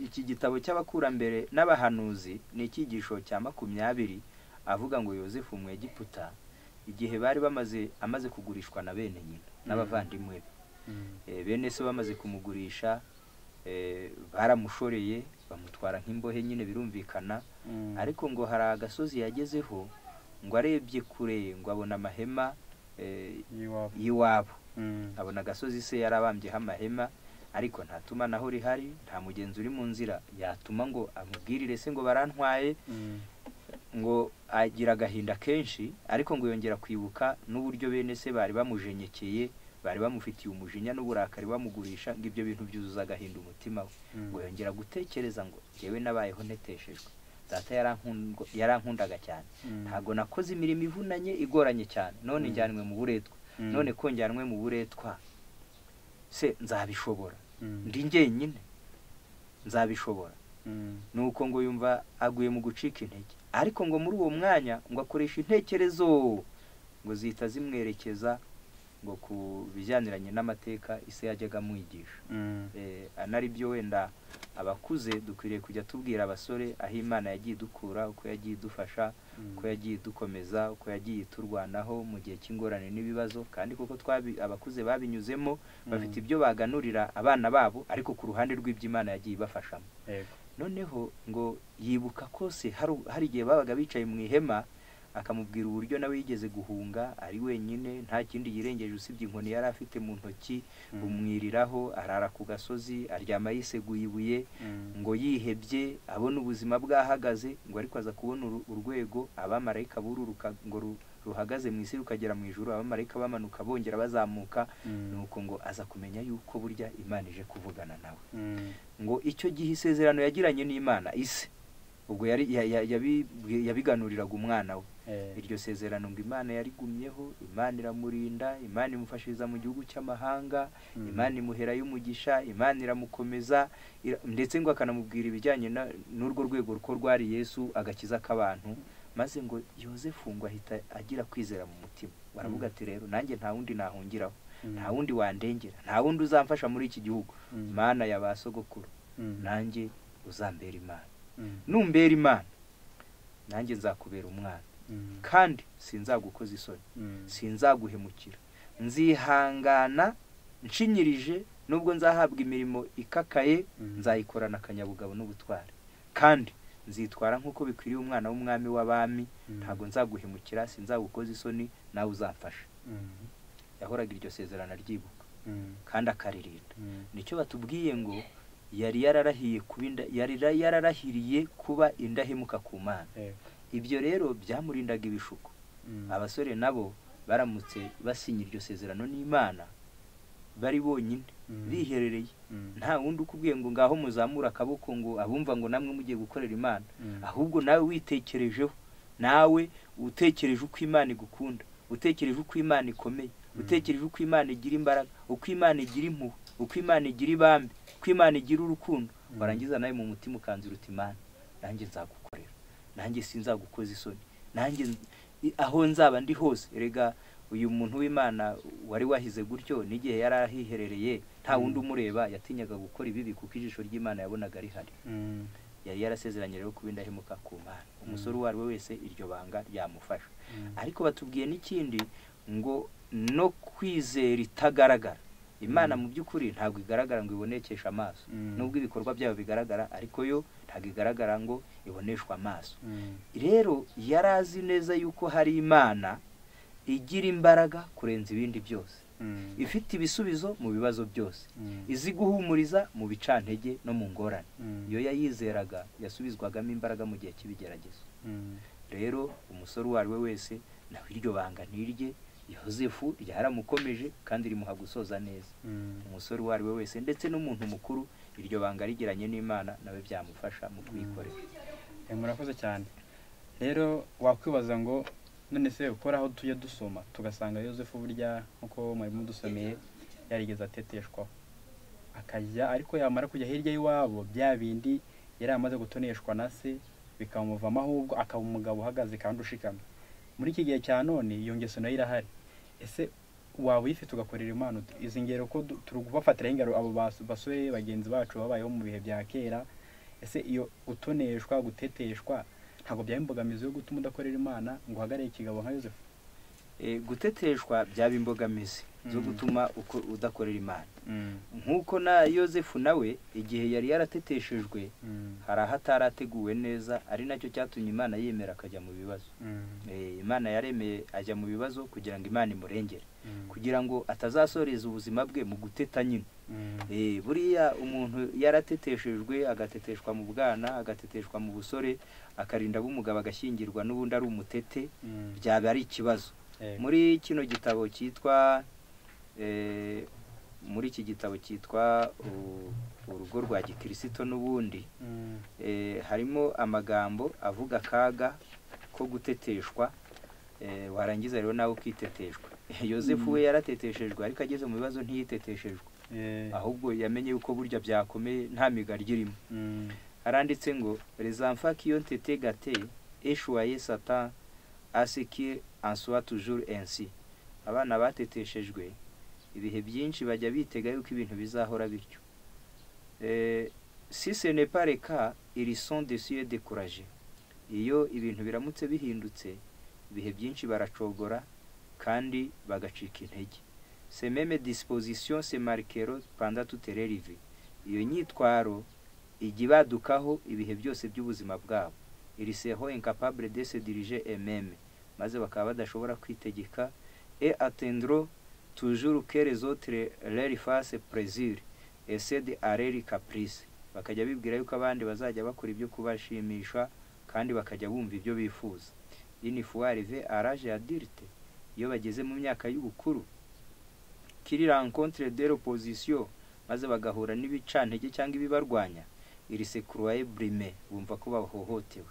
iki gitabo cy'abakurambere n'abahanuzi, ni icyigisho cya 20, avuga ngo Yosefu Umwegiputa, igihe bari bamaze amaze kugurishwa na bene nyina n'abavandimwe be, bene se bamaze kumugurisha, baramushoreye bamutwara nk'imbohe nyine, birumvikana. Ariko ngo hari agasozi yagezeho, ngo arebye kure ngo abona amahema y'iwabo. Abona agasozi se yarabambyeho amahema, ariko nta tumanaho rihari, nta mugenzi uri mu nzira yatuma ngo amubwirire se ngo barantwaye. Ngo agira agahinda kenshi, ariko ngo yongera kwibuka n'uburyo bene se bari bamujenyekeye, bari bamufitiye umujinya n'uburakari bamugurisha, ngo ibyo bintu byuzuza agahinda umutima we. Ngo yongera gutekereza ngo jyewe nabayeho nteteshejwe, data yarankundaga cyane, ntabwo nakoze imirimo ivunanye igoranye cyane, none njyanwe mu buretwa. None ko njyanwe mu buretwa se nzabishobora? Ndi njyenyine, nzabishobora? Nuko ngo yumva aguye mu gucika intege. Ariko ngo muri uwo mwanya ngo akoresha intekerezo, ngo zihita zimwerekeza ngo ku bijyaniranye n'amateka ise yajyaga amwigisha. Anari byo wenda abakuze dukwiriye kujya tubwira abasore aho Imana yagiye idukura, uko yagiye idufasha, uko yagiye idukomeza, uko yagiye iturwanaho mu gihe cy'ingorane n'ibibazo. Kandi kuko abakuze babinyuzemo, bafite ibyo baganurira abana babo, ariko ku ruhande rw'ibyo Imana yagiye ibafashamo. Noneho ngo yibuka kose hari igihe babaga bicaye mu ihema, akamubwira uburyo nawe yigeze guhunga ari wenyine, nta kindi yirengeje usibye inkoni yari afite mu ntoki, bumwiriraho, arara ku gasozi, aryama yiseguye ibuye, ngo yihebye abona ubuzima bwahagaze. Ngo ariko aza kubona urwego abamarayika bururuka, ngo ruhagaze mu isi rukagera mu ijuru, abamarayika bamanuka bongera bazamuka. Nuko ngo aza kumenya yuko burya Imana ije kuvugana nawe. Ngo icyo gihe isezerano yagiranye n'Imana ise ubwo yari yabiganuriraga umwana we, iryo sezerano ngo Imana yarigumyeho, Imana iramurinda, Imana imufashiriza mu gihugu cy'amahanga, Imana imuherayo umugisha, Imana iramukomeza, ndetse ngo akanamubwira ibijyanye n'urwo rwego ko rwari Yesu agakiza k'abantu. Maze ngo Yosefu ngo ahita agira kwizera mu mutima, baravuga ati rero nanjye nta wundi nahungiraho, nta wundi wandengera, nta wundi uzamfasha muri iki gihugu, Mana ya ba sogokuru, nanjye uzambera Imana. Numbera Imana nanjye nzakubera umwana, kandi sinzagukoza isoni, sinzaguhemukira, nzihangana nshinyirije, nubwo nzahabwa imirimo ikakaye nzayikorana akanyabugabo n'ubutware, kandi nzitwara nk'uko bikwiriye umwana w'umwami w'abami, ntabwo nzaguhemukira, sinzagukoza isoni, nawe uzamfasha. Yahoraga iryo sezerano aryibuka kandi akaririnda. Nicyo batubwiye ngo yari yararahiye kuba yari yararahiriye kuba indahemuka ku Mana. Ibyo rero byamurindaga ibishuko. Abasore nabo baramutse basinya iryo sezerano n'Imana bari bonyine, biherereye, nta wundi ukubwiye ngo ngaho muzamura akaboko ngo abumva ngo namwe mugiye gukorera Imana, ahubwo nawe witekerejeho, nawe utekereje uko Imana igukunda, utekereje uko Imana ikomeye, utekereje uko Imana igira imbaraga, uko Imana igira impuhwe, uko Imana igira ibambe, uko Imana igira urukundo, warangiza nawe mu mutima ukanzira uti Imana nanjye nzagukorera, nanjye sinzagukoza isoni, nanjye aho nzaba ndi hose. Erega uyu muntu w'Imana wari wahize gutyo n'igihe yari ahiherereye nta wundi umureba, yatinyaga gukora ibibi kuko ijisho ry'Imana yabonaga rihari. Yari yarasezeranye rero kuba indahemuka ku Mana. Umusore uwo ari we wese iryo banga ryamufasha. Ariko batubwiye n'ikindi ngo no kwizera itagaragara. Imana mu by'ukuri ntabwo igaragara ngo ibonekeshe amaso, nubwo ibikorwa byayo bigaragara, ariko yo ntabwo igaragara ngo iboneshwe amaso. Rero yari azi neza yuko hari Imana igira imbaraga kurenza ibindi byose. Ifite ibisubizo mu bibazo byose, izi guhumuriza mu bicantege no mu ngorane. Iyo yayizeraga yasubizwagamo imbaraga mu gihe cy'ibigeragezo. Rero umusore uwo ari we wese nawe iryo banga ntirye. Yozefu ryaramukomeje kandi rimuha gusoza neza. Umusore uwo ari we wese ndetse n'umuntu mukuru, iryo banga rigiranye n'Imana nawe byamufasha mu kuyikorera. Murakoze cyane. Rero wakwibaza ngo none se ukora aho tujya dusoma tugasanga Yozefu burya nkuko mwari mudusomeye yarigeze ateteshwaho akajya, ariko yamara kujya hirya y'iwabo bya bindi yari amaze gutoneshwa na se bikamuvamo, ahubwo akaba umugabo uhagaze kandi ushikamye. Muri iki gihe cya none iyo ngeso nayo irahari. Ese waba uyifite ugakorera Imana? Izi ngero ko turi kubafatiraho ingero abo basore bagenzi bacu babayeho mu bihe bya kera, ese iyo gutoneshwa guteteshwa ntabwo byaba imbogamizi yo gutuma udakorera Imana ngo uhagarare ikigabo nka Yozefu? Guteteshwa byaba imbogamizi zo gutuma udakorera Imana. Nk'uko na Yozefu nawe igihe yari yarateteshejwe hari aho atarateguwe neza, ari nacyo cyatumye Imana yemera akajya mu bibazo. Imana yaremeye ajya mu bibazo kugira ngo Imana imurengere, kugira ngo atazasoreza ubuzima bwe mu guteta nyine. Buriya umuntu yarateteshejwe, agateteshwa mu bwana, agateteshwa mu busore, akarinda b'umugabo agashyingirwa n'ubundi ari umutete, byaba ari ikibazo. Muri kino gitabo cyitwa muri iki gitabo cyitwa Urugo rwa Gikristo n'ubundi, harimo amagambo avuga akaga ko guteteshwa, warangiza rero nawe ukiteteshwa. Yozefu we yarateteshejwe, ariko ageze mu bibazo ntiyiteteshejwe, ahubwo yamenye yuko burya byakomeye nta migaryi irimo. Aranditse ngo les enfants qui ont été gâtés échouaient Satan à ce qu'il en soit toujours ainsi. Abana bateteshejwe ibihe byinshi bajya bitega yuko ibintu bizahora bityo. Si ce n'est pas le cas, ils sont déçus et découragés. Iyo ibintu biramutse bihindutse, ibihe byinshi baracogora kandi bagacika intege. Ces mêmes dispositions se marqueront pendant toute leur vie. Iyo nyitwaro ijya ibadukaho ibihe byose by'ubuzima bwabo. Ils seront incapables de se diriger eux-mêmes, maze bakaba badashobora kwitegeka, et atteindront toujours que les autres leur fassent plaisir et cèdent à leurs caprices. Bakajya bibwira yuko abandi bazajya bakora ibyo kubashimisha kandi bakajya bumva ibyo bifuza. Une fois arrivé à l'âge adulte, iyo bageze mu myaka y'ubukuru, qu'ils rencontrent de l'opposition, maze bagahura n'ibicantege cyangwa ibibarwanya, ils se croient brimés, bumva ko bahohotewe,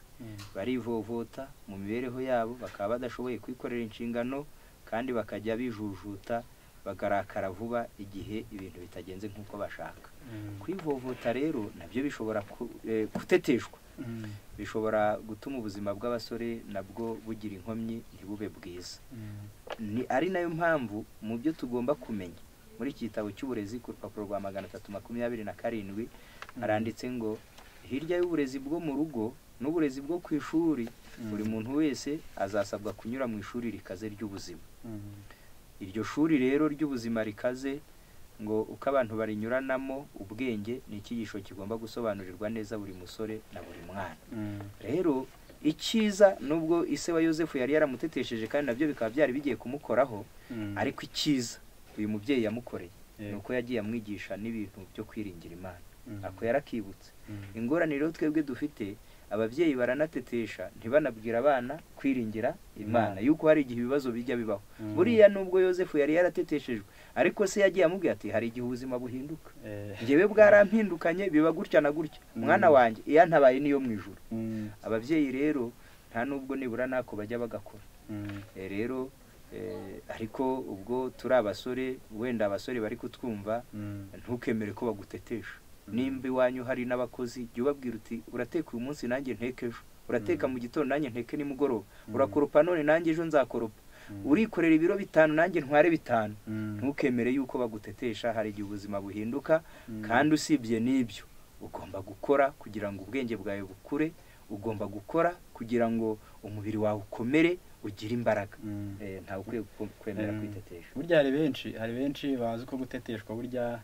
barivovota mu mibereho yabo, bakaba badashoboye kwikorera inshingano, kandi bakajya bijujuta bagarakara vuba igihe ibintu bitagenze nk'uko bashaka. Kwivovota rero nabyo bishobora guteteshwa, bishobora gutuma ubuzima bw'abasore nabwo bugira inkomyi ntibube bwiza. Ni ari nayo mpamvu mu byo tugomba kumenya muri iki gitabo cy'uburezi ku rupapuro rwa 327 haranditse ngo hirya y'uburezi bwo mu rugo n'uburezi bwo ku ishuri, buri muntu wese azasabwa kunyura mu ishuri rikaze ry'ubuzima. Iryo shuri rero ry'ubuzima rikaze, ngo uko abantu barinyuranamo ubwenge, ni icyigisho kigomba gusobanurirwa neza buri musore na buri mwana. Rero icyiza, nubwo ise wa Yozefu yari yaramutetesheje kandi nabyo bikaba byari bigiye kumukoraho, ariko icyiza uyu mubyeyi yamukoreye ni uko yagiye amwigisha n'ibintu byo kwiringira Imana. Ako yarakibutse. Ingorane rero twebwe dufite, ababyeyi baranatetesha ntibanabwira abana kwiringira Imana, yuko hari igihe ibibazo bijya bibaho. Buriya nubwo Yozefu yari yarateteshejwe, ariko se yagiye amubwira ati hari igihe ubuzima buhinduka, njyewe bwarampindukanye biba gutya na gutya, mwana wanjye iyo ntabaye niyo mu ijuru. Ababyeyi rero nta nubwo nibura nako bajya bagakora. Rero ariko ubwo turi abasore, wenda abasore bari kutwumva, ntukemere ko bagutetesha. Nimba iwanyu hari n'abakozi, jya ubabwira uti urateka uyu munsi nanjye nteke ejo, urateka mu gitondo nanjye nteke nimugoroba, urakoropa none nanjye ejo nzakoropa, urikorera ibiro 5 nanjye ntware 5. Ntukemere yuko bagutetesha, hari igihe ubuzima buhinduka. Kandi usibye n'ibyo, ugomba gukora kugira ngo ubwenge bwawe bukure, ugomba gukora kugira ngo umubiri wawe ukomere, ugire imbaraga. Ntawe ukwiye kwemera kwitetesha. Burya hari benshi bazi ko guteteshwa burya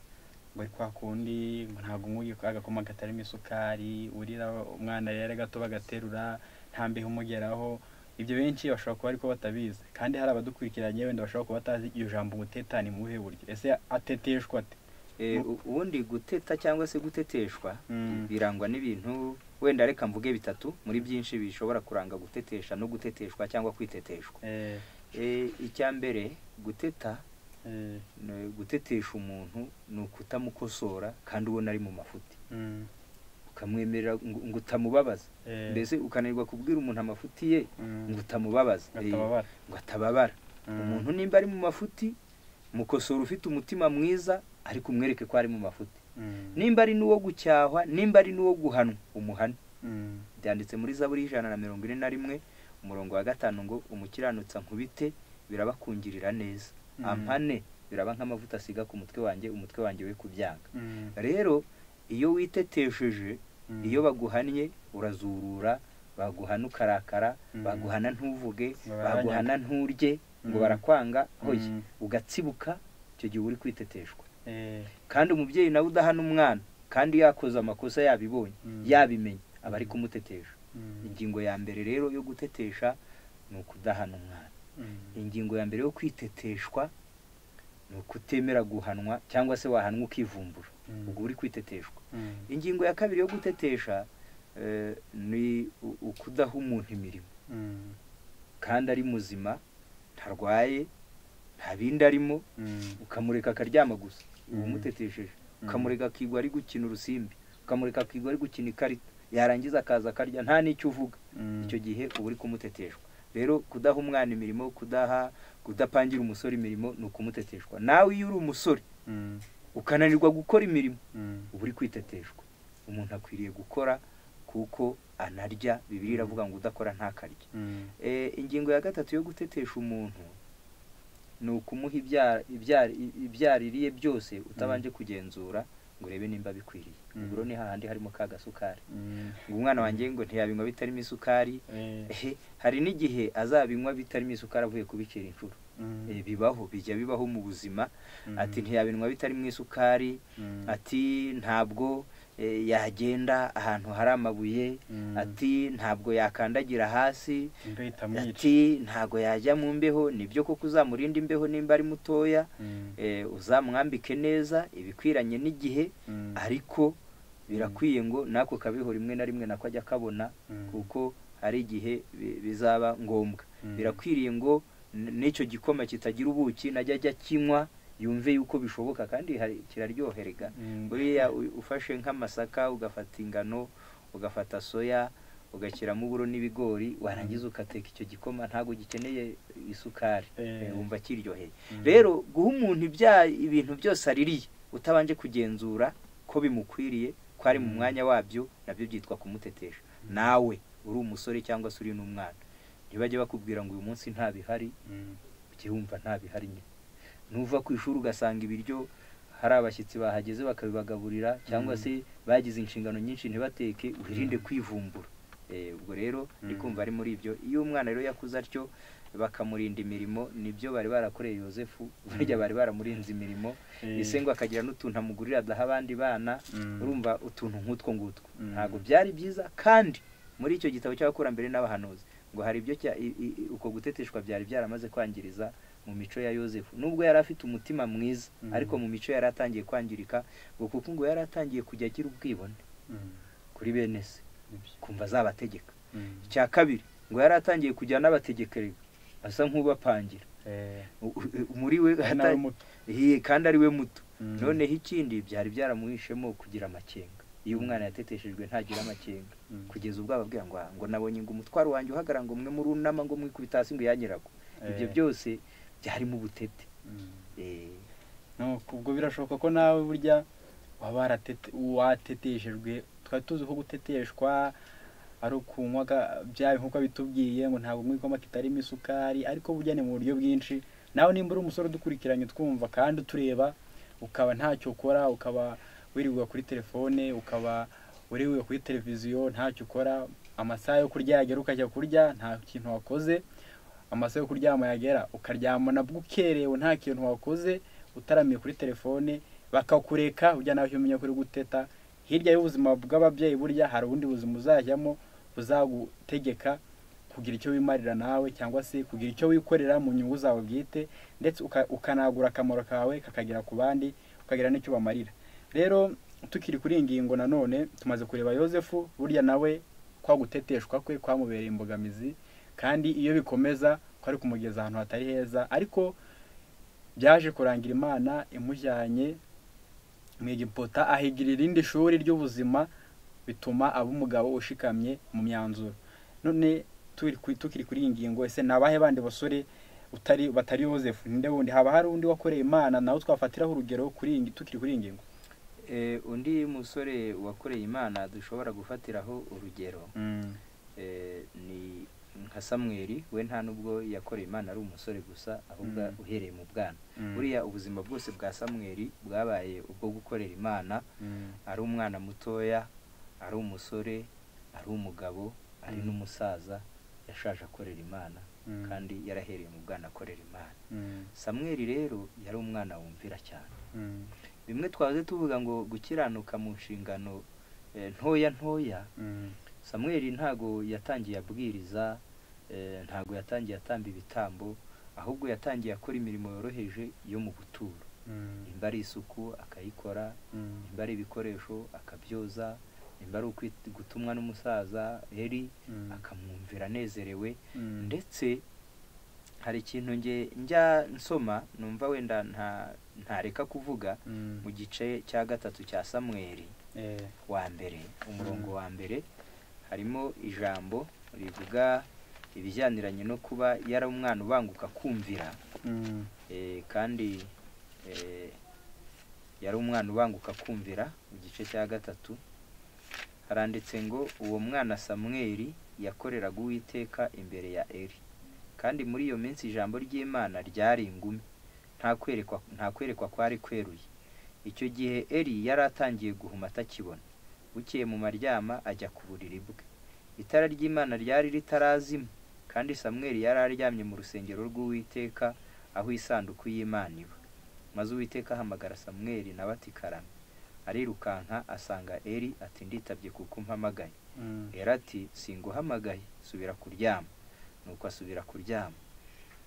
ngo ari kwa kundi, ntabwo nk'uyu agakoma katarimo isukari, urira umwana rero gato bagaterura, nta mbeho umugeraho. Ibyo benshi bashobora kuba ariko batabizi, kandi hari abadukurikiranye wenda bashobora kuba batazi iryo jambo guteta ni mu buhe buryo, ese ateteshwa ate? Ubundi guteta cyangwa se guteteshwa birangwa n'ibintu, wenda reka mvuge bitatu muri byinshi bishobora kuranga gutetesha no guteteshwa cyangwa kwiteteshwa. Icya mbere, guteta, gutetesha umuntu ni ukutamukosora kandi ubona ari mu mafuti, ukamwemerera ngo utamubabaza, mbese ukananirwa kubwira umuntu amafuti ye ngo utamubabaza, ngo atababara. Umuntu nimba ari mu mafuti mukosora ufite umutima mwiza, ariko umwereke ko ari mu mafuti. Nimba ari n'uwo gucyahwa, nimba ari n'uwo guhanwa, umuhane. Byanditse muri Zaburi 141 umurongo wa 5 ngo umukiranutsa nkubite birabakungirira neza, ampane biraba nk'amavuta asiga ku mutwe wanjye, umutwe wanjye we kubyanga. Rero iyo witetesheje, iyo baguhannye urazurura, baguhana ukarakara, baguhana ntuvuge, baguhana nturye, ngo barakwanga, hoye ugatsibuka, icyo gihe uri kwiteteshwa. Kandi umubyeyi nawe udahana umwana kandi yakoze amakosa yabibonye, yabimenye, aba ari kumutetesha. Ingingo ya mbere rero yo gutetesha ni ukudahana umwana. Ingingo ya mbere yo kwiteteshwa ni ukutemera guhanwa, cyangwa se wahanwa ukivumbura, ubwo uri kwiteteshwa. Ingingo ya kabiri yo gutetesha ni ukudaha umuntu imirimo kandi ari muzima, ntarwaye, nta bindi arimo, ukamureka akaryama gusa, uba umutetesheje. Ukamureka akigwa ari gukina urusimbi, ukamureka akigwa ari gukina ikarita, yarangiza akaza akarya nta n'icyo uvuga, icyo gihe uba uri kumuteteshwa. Rero kudaha umwana imirimo, kudapangira umusore imirimo ni ukumuteteshwa. Nawe iyo uri umusore ukananirwa gukora imirimo, uba uri kwiteteshwa. Umuntu akwiriye gukora kuko anarya, Bibiliya iravuga ngo udakora ntakarya. Ingingo ya gatatu yo gutetesha umuntu ni ukumuha ibyaririye byose utabanje kugenzura ngo urebe nimba bikwiriye. Ubwo ni hahandi harimo ka gasukari, ngo umwana wanjye ngo ntiyabinywa bitarimo isukari. Hari n'igihe azabinywa bitarimo isukari avuye kubicira inshuro. Bibaho, bijya bibaho mu buzima. Ati ntiyabinywa bitarimo isukari, ati ntabwo yagenda ahantu hari amabuye, ati ntabwo yakandagira hasi, ati ntabwo yajya mu mbeho. Nibyo koko uzamurinda imbeho nimba ari mutoya, uzamwambike neza ibikwiranye n'igihe, ariko birakwiye ngo nako kabeho rimwe na rimwe nako ajya kabona, kuko hari igihe bizaba ngombwa. Birakwiriye ngo n'icyo gikoma kitagira ubuki najya ajya kinywa, yumve yuko bishoboka, kandi kiraryoherega. Buriya ufashe nk'amasaka, ugafata ingano, ugafata soya, ugashyiramo uburo n'ibigori, warangiza ugateka icyo gikoma, ntabwo gikeneye isukari, wumva kiryoheye. Rero guha umuntu ibintu byose aririye utabanje kugenzura ko bimukwiriye, ko ari mu mwanya wabyo, nabyo byitwa kumutetesha. Nawe uri umusore cyangwa se uri n'umwana, ntibajye bakubwira ngo uyu munsi nta bihari, ujye wumva nta bihari nyine. Nuva ku ishuri ugasanga ibiryo hari abashyitsi bahageze bakabibagaburira, cyangwa se bagize inshingano nyinshi ntibateke, wirinde kwivumbura. Ubwo rero ndi kumva ari muri ibyo. Iyo umwana rero yakuze atyo bakamurinda imirimo, nibyo bari barakoreye Yosefu, burya bari baramurinze imirimo, ese ngo akagira n'utuntu amugurira adaha abandi bana, urumva utuntu nk'utwo ngutwo ntabwo byari byiza. Kandi muri icyo gitabo cy'abakurambere n'abahanuzi ngo hari ibyo uko guteteshwa byari byaramaze kwangiriza mu mico ya Yosefu. Nubwo yari afite umutima mwiza, ariko mu mico yari atangiye kwangirika, ngo kuko ngo yari atangiye kujya agira ubwibone kuri bene se, kumva azabategeka. Icya kabiri ngo yari atangiye kujya n'abategekerega, asa nk'ubapangira muri we, kandi ari we muto. Noneho ikindi byari byaramuhishemo kugira amakenga. Iyo umwana yateteshejwe ntagira amakenga, kugeza ubwo ababwira ngo nabonye ngo umutwaro wanjye uhagara ngo mwe murunama ngo mwikubita hasi ngo yanyirago. Ibyo byose byari mu butete. Ubwo birashoboka ko nawe burya waba wateteshejwe. Twari tuzi ko guteteshwa ari ukunywa bya nkuko bitubwiye ngo ntabwo unywa igikoma kitarimo isukari, ariko burya ni mu buryo bwinshi. Nawe nimba uri umusore udukurikiranye twumva kandi utureba, ukaba ntacyo ukora, ukaba wirirwa kuri telefone, ukaba uriwe kuri televiziyo ntacyo ukora, amasaha yo kurya yagera ukajya kurya nta kintu wakoze, amasaha yo kuryama yagera ukaryama nabwo ukerewe nta kintu wakoze, utaramiye kuri telefone, bakakureka ujya nawe umenya kuri guteta. Hirya y'ubuzima bw'ababyeyi burya hari ubundi buzima uzajyamo buzagutegeka kugira icyo wimarira nawe cyangwa se kugira icyo wikorera mu nyungu zawe bwite, ndetse ukanagura akamaro kawe kakagera ku bandi, ukagira n'icyo bamarira. Rero tukiri kuri iyi ngingo nanone tumaze kureba Yozefu, burya nawe kwa guteteshwa kwe kwamubereye imbogamizi, kandi iyo bikomeza kwari kumugeza ahantu hatari heza, ariko byaje kurangira Imana imujyanye mu Egiputa, ahigira irindi shuri ry'ubuzima, bituma aba umugabo ushikamye mu myanzuro. None tukiri kuri iyi ngingo, ese ni abahe bandi basore batari Yozefu? Ninde wundi? Haba hari undi wakoreye Imana nawe twafatiraho urugero kuri tukiri kuri iyi ngingo? Undi musore wakoreye Imana dushobora gufatiraho urugero ni nka Samweli. We nta nubwo yakoreye Imana ari umusore gusa, ahubwo uhereye mu bwana. Buriya ubuzima bwose bwa Samweli bwabaye ubwo gukorera Imana, ari umwana mutoya, ari umusore, ari umugabo, ari n'umusaza, yashaje akorera Imana, kandi yarahereye mu bwana akorera Imana. Samweli rero yari umwana wumvira cyane. Bimwe twaze tuvuga ngo gukiranuka mu nshingano ntoya ntoya, Samweli ntago yatangiye abwiriza, ntago yatangiye atamba ibitambo, ahubwo yatangiye akora imirimo yoroheje yo mu buturo. Nimba ari isuku akayikora, nimba ari ibikoresho akabyoza, nimba ari gutumwa n'umusaza Eli akamwumvira anezerewe. Ndetse hari ikintu njya nsoma numva wenda ntareka kuvuga, mu gice cya 3 cya Samweli wa mbere, umurongo wa mbere, harimo ijambo rivuga ibijyaniranye no kuba yari umwana ubanguka kumvira. Kandi yari umwana ubanguka kumvira. Mu gice cya 3 haranditse ngo uwo mwana Samweli yakoreraga Uwiteka imbere ya Eli, kandi muri iyo minsi ijambo ry'Imana ryari ingume, nta kwerekwa kwari kweruye. Icyo gihe Eli yari atangiye guhuma atakibona. Bukeye mu maryama ajya ku buriri bwe, itara ry'Imana ryari ritarazima, kandi Samweli yari aryamye mu rusengero rw'Uwiteka aho isanduku y'Imana iba. Maze Uwiteka ahamagara Samweli nawe ati karame. Arirukanka asanga Eli ati nditabye kuko umpamagaye. Eli ati singuhamagaye, subira kuryama. Nuko asubira kuryama.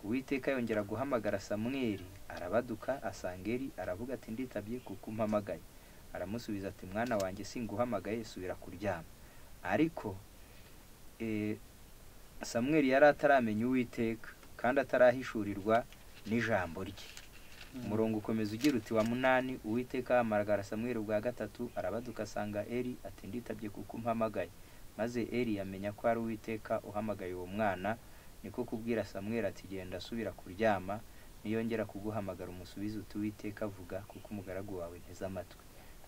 Uwiteka yongera guhamagara Samweli, arabaduka asanga Eli, aravuga ati nditabye kuko umpamagaye. Aramusubiza ati mwana wanjye singuhamagaye, subira kuryama. Ariko Samweli yari ataramenya Uwiteka, kandi atarahishurirwa n'ijambo rye. Umurongo ukomeza ugira uti wa 8, Uwiteka ahamagara Samweli ubwa 3, arabaduka asanga Eli ati nditabye kuko umpamagaye. Maze Eli amenya ko ari Uwiteka uhamagaye uwo mwana, niko kubwira Samweli ati genda asubira kuryama, niyongera kuguhamagara umusubize uti Uwiteka avuga, kuko umugaragu wawe nteze amatwi.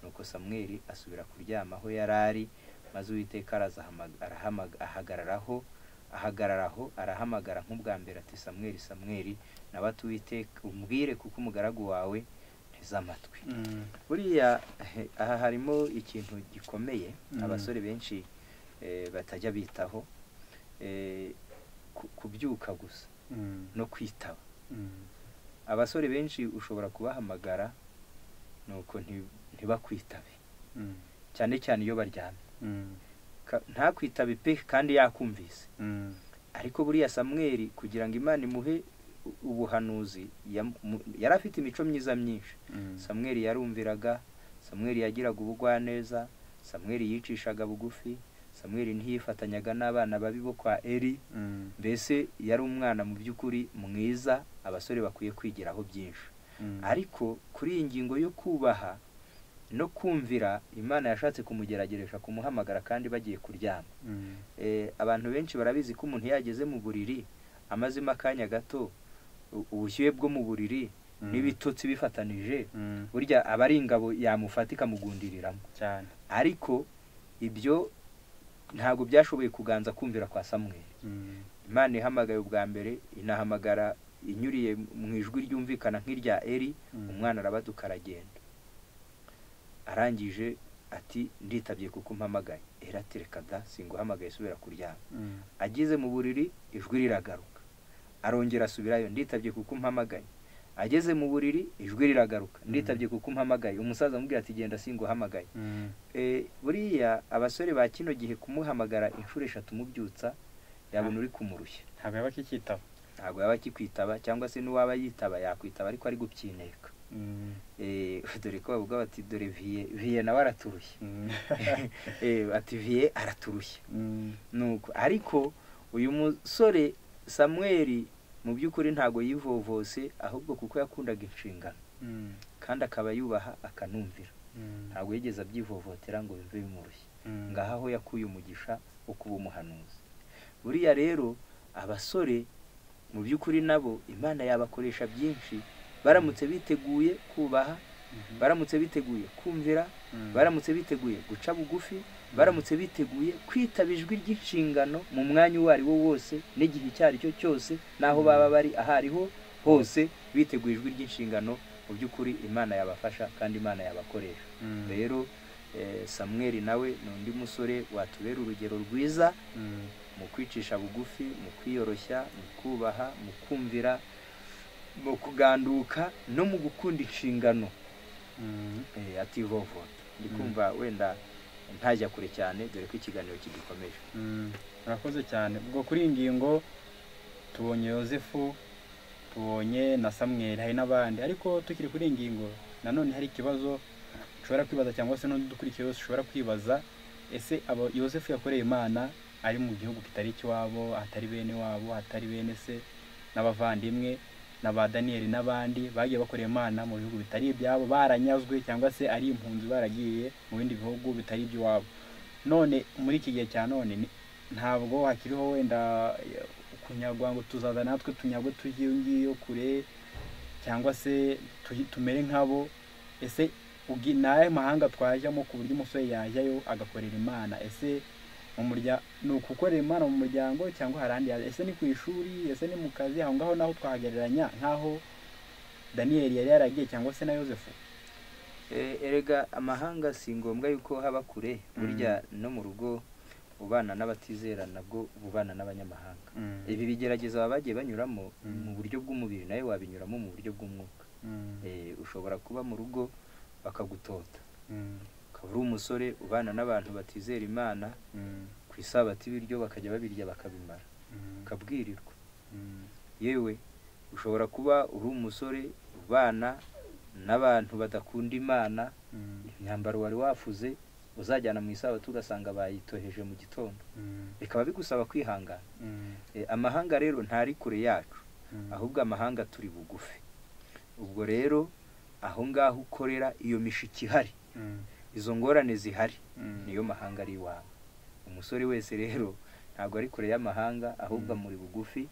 Nuko Samweli asubira kuryama aho yari ari, maze Uwiteka araza ahagararaho arahamagara nk'ubwa mbere ati Samweli, Samweli. Nawe ati Uwiteka umbwire kuko umugaragu wawe nteze amatwi. Buriya aha harimo ikintu gikomeye abasore benshi batajya bitaho, kubyuka gusa no kwitaba. Abasore benshi ushobora kubahamagara nuko ntibakwitabe, cyane cyane iyo baryamye. Ntakwitabe pe, kandi yakumvise. Ariko buriya Samweli kugira ngo Imana imuhe ubuhanuzi, yari afite imico myiza myinshi. Samweli yarumviraga, Samweli yagiraga ubugwaneza, Samweli yicishaga bugufi, Samweli ntiyifatanyaga n'abana babi bo kwa Eli. Mbese yari umwana mu by'ukuri mwiza, abasore bakwiye kwigiraho byinshi. Ariko kuri iyi ngingo yo kubaha no kumvira, Imana yashatse kumugerageresha kumuhamagara kandi bagiye kuryama. Abantu benshi barabizi ko umuntu yageze mu buriri amazemo akanya gato, ubushyuhe bwo mu buriri n'ibitotsi bifatanije, burya aba ari ingabo yamufata ikamugundiriramo cyane. Ariko ibyo ntabwo byashoboye kuganza kumvira kwa Samweli. Imana ihamagaye ubwa mbere, inahamagara inyuriye mu ijwi ryumvikana nk'irya Eli, umwana arabaduka aragenda. Arangije ati nditabye kuko umpamagaye. Eli ati reka da, singuhamagaye, subira kuryama. Ageze mu buriri ijwi riragaruka, arongera asubirayo, nditabye kuko umpamagaye. Ageze mu buriri ijwi riragaruka, nditabye kuko umpamagaye. Umusaza amubwira ati genda singuhamagaye. Buriya abasore ba kino gihe kumuhamagara inshuro 3 mubyutsa Yabona uri kumurushya, ntabwo yaba akikitaba, ntabwo yaba akikwitaba, cyangwa se n'uwaba yitaba yakwitaba ariko ari gupyineka. Dore ko bavuga bati dore viye nawe araturushya, ati viye araturushya. Nuko ariko uyu musore Samweli mu by'ukuri ntabwo yivovose, ahubwo kuko yakundaga inshingano kandi akaba yubaha akanumvira, ntabwo yigeze abyivovotera ngo bive bimurushye. Ngaha aho yakuye umugisha wo kuba umuhanuzi. Buriya rero abasore mu by'ukuri nabo Imana yabakoresha byinshi baramutse biteguye kubaha, baramutse biteguye kumvira, baramutse biteguye guca bugufi, baramutse biteguye kwitaba ijwi ry'inshingano mu mwanya uwo ari wo wose n'igihe icyo ari cyo cyose n'aho baba bari aho ariho hose, biteguye ijwi ry'inshingano, mu by'ukuri Imana yabafasha kandi Imana yabakoresha. Rero Samweli nawe ni undi musore watubera urugero rwiza mu kwicisha bugufi, mu kwiyoroshya, mu kubaha, mu kumvira, mu kuganduka no mu gukunda inshingano, ativovota. Ndi kumva wenda ntajya kure cyane, dore ko ikiganiro kigikomeje. Murakoze cyane. Ubwo kuri iyi ngingo tubonye Yosefu, tubonye na Samweli, hari n'abandi, ariko tukiri kuri iyi ngingo nanone hari ikibazo ushobora kwibaza, cyangwa se n'undi dukurikiye wese ushobora kwibaza: ese abo Yosefu yakoreye Imana ari mu gihugu kitari icy'iwabo, atari bene wabo, atari bene se n'abavandimwe na ba Daniyeli n'abandi bagiye bakorera Imana mu bihugu bitari ibyabo, baranyazwe cyangwa se ari impunzi baragiye mu bindi bihugu bitari iby'iwabo. None muri iki gihe cya none ntabwo hakiriho wenda kunyagwa ngo tuzaza natwe tunyagwe tujye iyo ngiyo kure, cyangwa se tumere nk'abo. Ese ni ayahe mahanga twajyamo ku buryo umusore yajyayo agakorera Imana? Ese ni ukukorera Imana mu muryango cyangwa hari ahandi? Ese ni ku ishuri? Ese ni mu kazi? Aho ngaho naho twahagereranya nk'aho Daniyeli yari yaragiye cyangwa se na Yosefu. Erega amahanga si ngombwa yuko haba kure, burya no mu rugo ubana n'abatizera nabwo ubana n'abanyamahanga. Ibi bigerageza baba bagiye banyuramo mu buryo bw'umubiri, nawe wabinyuramo mu buryo bw'umwuka. Ushobora kuba mu rugo bakagutota, ukaba uri umusore ubana n'abantu batizera Imana, ku isabato ibiryo bakajya babirya bakabimara, ukabwirirwa. Yewe ushobora kuba uri umusore ubana n'abantu badakunda Imana, imyambaro wari wafuze uzajyana mu isabato ugasanga bayitoheje mu gitondo, bikaba bigusaba kwihangana. Amahanga rero ntari kure yacu, ahubwo amahanga turi bugufi. Ubwo rero aho ngaho ukorera iyo mishiki ihari, izo ngorane zihari, niyo mahanga ari iwawe. Umusore wese rero ntabwo ari kure y'amahanga, ahubwo muri bugufi.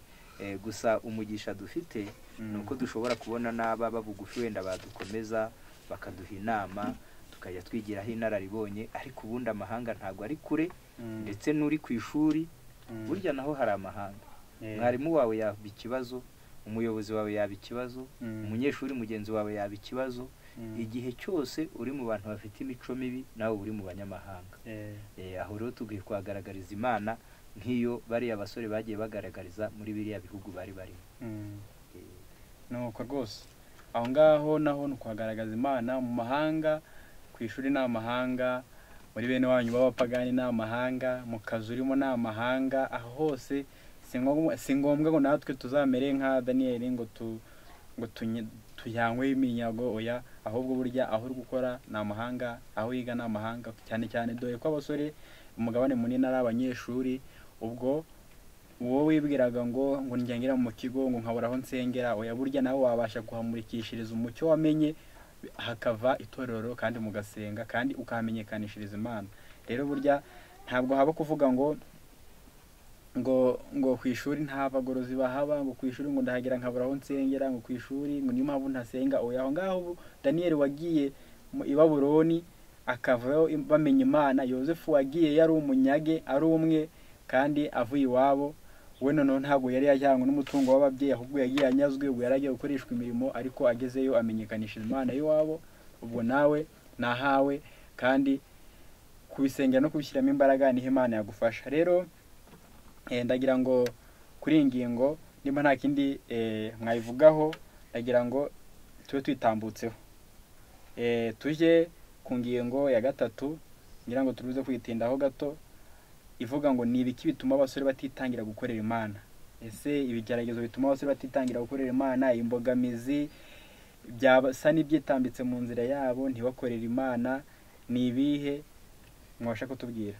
Gusa umugisha dufite ni uko dushobora kubona n'ababa bugufi wenda badukomeza bakaduha inama, tukajya twigiraho inararibonye. Ariko ubundi amahanga ntabwo ari kure, ndetse n'uri ku ishuri burya naho hari amahanga. Mwarimu wawe yaba ikibazo, umuyobozi wawe yaba ikibazo, umunyeshuri mugenzi wawe yaba ikibazo. Igihe cyose uri mu bantu bafite imico mibi, nawe uri mu banyamahanga. Aho rero tugwiye kuhagaragariza Imana nk'iyo bariya basore bagiye bagaragariza muri biriya bihugu bari barimo. Nuko rwose aho ngaho naho ni ukuhagaragaza Imana mu mahanga. Ku ishuri ni amahanga, muri bene wanyu b'abapagani ni amahanga, mu kazi urimo ni amahanga. Aho hose si ngombwa ngo natwe tuzamere nka Daniyeli ngo tuyanywe iminyago, oya. Ahubwo burya aho uri gukora ni amahanga, aho wiga ni amahanga, cyane cyane dore ko abasore umugabane munini ari abanyeshuri. Ubwo uwo wibwiraga ngo njya mu kigo ngo nkabura aho nsengera, oya, burya nawe wabasha kuhamurikishiriza umucyo wamenye, hakava itorero kandi mugasenga kandi ukahamenyekanishiriza Imana. Rero burya ntabwo haba kuvuga ngo ngo ngo ku ishuri nta bagorozi bahaba, ngo ku ishuri ngo ndahagera nkabura aho nsengera, ngo ku ishuri ngo niyo mpamvu ntasenga. Oya, aho ngaho Daniyeli wagiye i Babuloni akavayo bamenya Imana, Yosefu wagiye yari umunyage ari umwe kandi avuye iwabo, we noneho ntabwo yari yajyanywe n'umutungo w'ababyeyi, ahubwo yagiye anyazwe, ubwo yari agiye gukoreshwa imirimo, ariko agezeyo amenyekanisha Imana y'iwabo. Ubwo nawe nahawe kandi kubisengera no kubishyiramo imbaraga niho Imana yagufasha. Rero ndagira ngo kuri iyi ngingo niba nta kindi mwayivugaho, ndagira ngo tube twitambutseho, tujye ku ngingo ya gatatu, ngira ngo turuze kwitindaho gato. ivuga ngo ni ibiki bituma abasore batitangira gukorera Imana. Ese ibigeragezo bituma abasore batitangira gukorera Imana, imbogamizi byasa n'ibyitambitse mu nzira yabo ntibakorere Imana ni ibihe mwabasha kutubwira?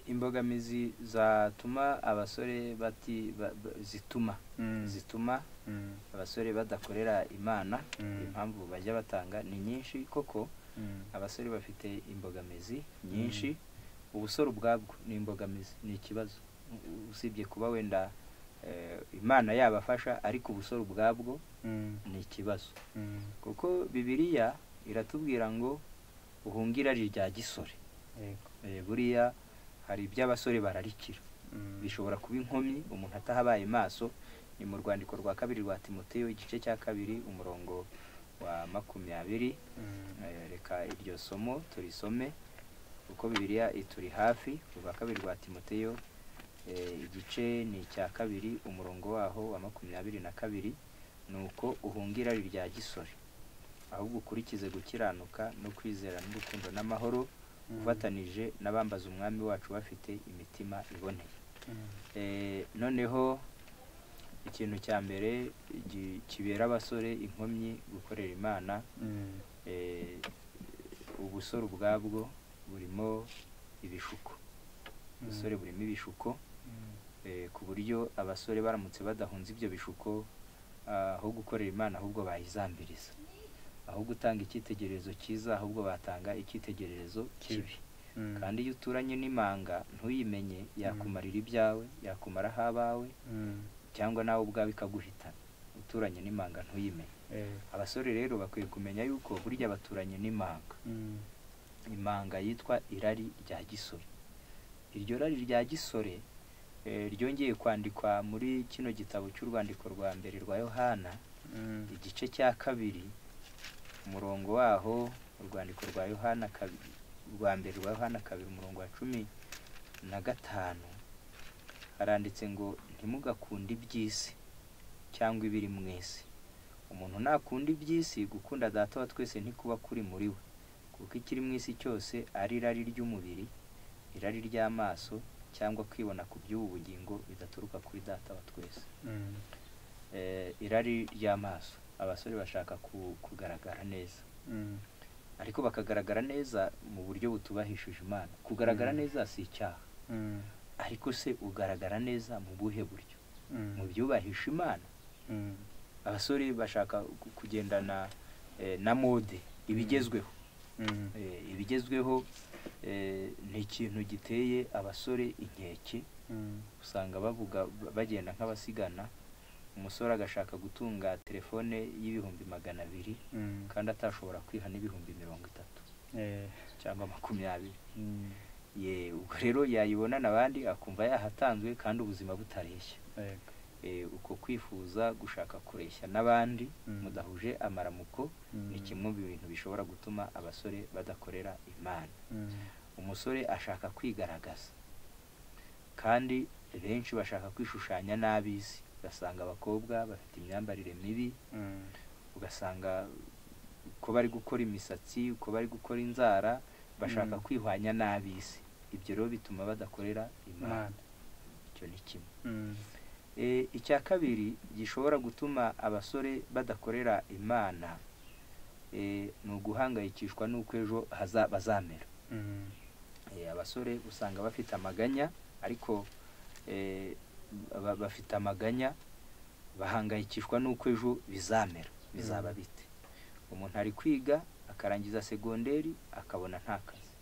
Imbogamizi zatuma abasore zituma zituma abasore badakorera Imana, impamvu bajya batanga ni nyinshi koko. Abasore bafite imbogamizi nyinshi. Ubusore ubwabwo ni imbogamizi, ni ikibazo. Usibye kuba wenda Imana yabafasha, ariko ubusore ubwabwo ni ikibazo, kuko Bibiliya iratubwira ngo uhunge irari rya gisore. Buriya hari ibyo abasore bararikira bishobora kuba inkomyi umuntu atahabaye maso. Ni mu rwandiko rwa kabiri rwa Timoteyo, igice cya 2, umurongo wa 20. Reka iryo somo turisome kuko Bibiliya ituri hafi. Urwa kabiri rwa Timoteyo, igice ni icya 2, umurongo waho wa 22. Nuko uhunge irari rya gisore, ahubwo ukurikize gukiranuka no kwizera n'urukundo n'amahoro, ufatanije n'abambaza umwami wacu bafite imitima iboneye. Noneho ikintu cya mbere kibera abasore inkomyi gukorera Imana, ubusore ubwabwo burimo ibishuko. Ubusore burimo ibishuko, ku buryo abasore baramutse badahunze ibyo bishuko, aho gukorera Imana ahubwo bayizambiriza, aho gutanga icyitegererezo cyiza ahubwo batanga icyitegererezo kibi. Kandi iyo uturanye n'imanga ntuyimenye, yakumarira ibyawe, yakumaraho abawe, cyangwa nawe ubwawe ikaguhitana. Uturanye n'imanga ntuyimenye. Abasore rero bakwiye kumenya yuko burya baturanye n'imanga. Imanga yitwa irari rya gisore. Iryo rari rya gisore ryongeye kwandikwa muri kino gitabo cy'urwandiko rwa mbere rwa Yohana, igice cya 2, umurongo waho, urwandiko rwa Yohana rwa mbere rwa Yohana 2, umurongo wa 15, haranditse ngo ntimugakunde iby'isi cyangwa ibiri mu isi. Umuntu nakunda iby'isi, gukunda Data wa twese ntikuba kuri muri we, kuko ikiri mu isi cyose ari irari ry'umubiri, irari ry'amaso, cyangwa kwibona ku by'ubu bugingo bidaturuka kuri Data wa twese. Irari ry'amaso, abasore bashaka kugaragara neza, ariko bakagaragara neza mu buryo butubahishije Imana. Kugaragara neza si icyaha, ariko se ugaragara neza mu buhe buryo? Mu byubahisha Imana. Abasore bashaka kugendana na mode, ibigezweho. Ibigezweho ni ikintu giteye abasore inkeke. Usanga bavuga bagenda nk'abasigana. Umusore agashaka gutunga telefone y'ibihumbi 200, kandi atashobora kwiha n'ibihumbi 30 cyangwa 20. Ye, ubwo rero yayibona n'abandi akumva yahatanzwe, kandi ubuzima butareshya. Uko kwifuza gushaka kureshya n'abandi mudahuje amaramuko ni kimwe mu bintu bishobora gutuma abasore badakorera Imana. Umusore ashaka kwigaragaza, kandi benshi bashaka kwishushanya n'ab'isi. Ugasanga abakobwa bafite imyambarire mibi, ugasanga uko bari gukora imisatsi, uko bari gukora inzara, bashaka kwihwanya n'ab'isi. Ibyo rero bituma badakorera Imana. Icyo ni kimwe. Icya kabiri gishobora gutuma abasore badakorera Imana, ni uguhangayikishwa n'uko ejo bazamera. Abasore usanga bafite amaganya, ariko bafite amaganya, bahangayikishwa n'uko ejo bizamera, bizaba bite. Umuntu ari kwiga akarangiza segonderi akabona nta kazi,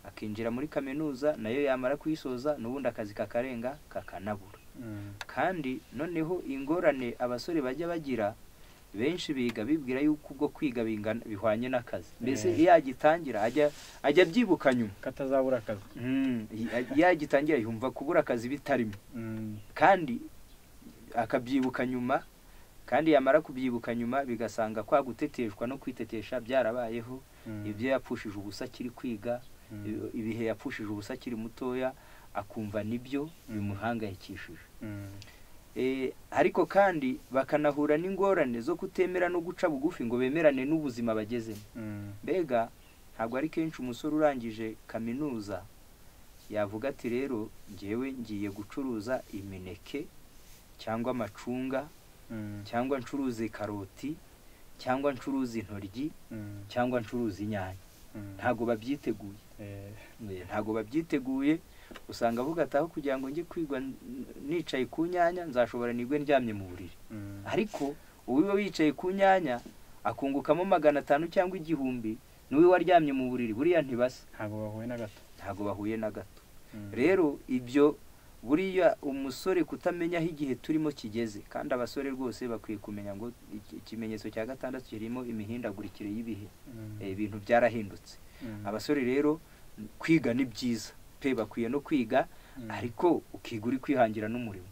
akinjira muri kaminuza nayo yamara kuyisoza n'ubundi akazi kakarenga kakanabura. Kandi noneho ingorane abasore bajya bagira, benshi biga bibwira yuko ubwo kwiga bihwanye n'akazi. Mbese iyo agitangira ajya abyibuka nyuma katazabura akazi. Iyo agitangira yumva kubura akazi bitarimo, kandi akabyibuka nyuma, kandi yamara kubyibuka nyuma bigasanga kwa guteteshwa no kwitetesha byarabayeho. Ibyo yapfushije ubusa akiri kwiga, ibihe yapfushije ubusa akiri mutoya, akumva nibyo bimuhangayikishije. Ariko kandi bakanahura n'ingorane zo kutemera no guca bugufi ngo bemerane n'ubuzima bagezemo. Mbega ntabwo ari kenshi umusore urangije kaminuza yavuga ati rero njyewe ngiye gucuruza imineke cyangwa amacunga, cyangwa ncuruze karoti, cyangwa ncuruze intoryi, cyangwa ncuruze inyanya, ntago babyiteguye. Ntago babyiteguye. Usanga avuga ati aho kugira ngo njye kwigwa nicaye ku nyanya, nzashobora nigwe ndyamye mu buriri. Ariko uwiba wicaye ku nyanya akungukamo 500 cyangwa 1000, n'uwi waryamye mu buriri buriya ntibasa, ntago bahuye na gato. Ntago bahuye na gato. Rero ibyo buriya umusore kutamenya aho igihe turimo kigeze, kandi abasore rwose bakwiye kumenya ngo ikimenyetso cya 6 kirimo imihindagurikire y'ibihe. Ibintu byarahindutse. Abasore rero kwiga ni byiza pe, bakwiye no kwiga, ariko ukiga uri kwihangira n'umurimo.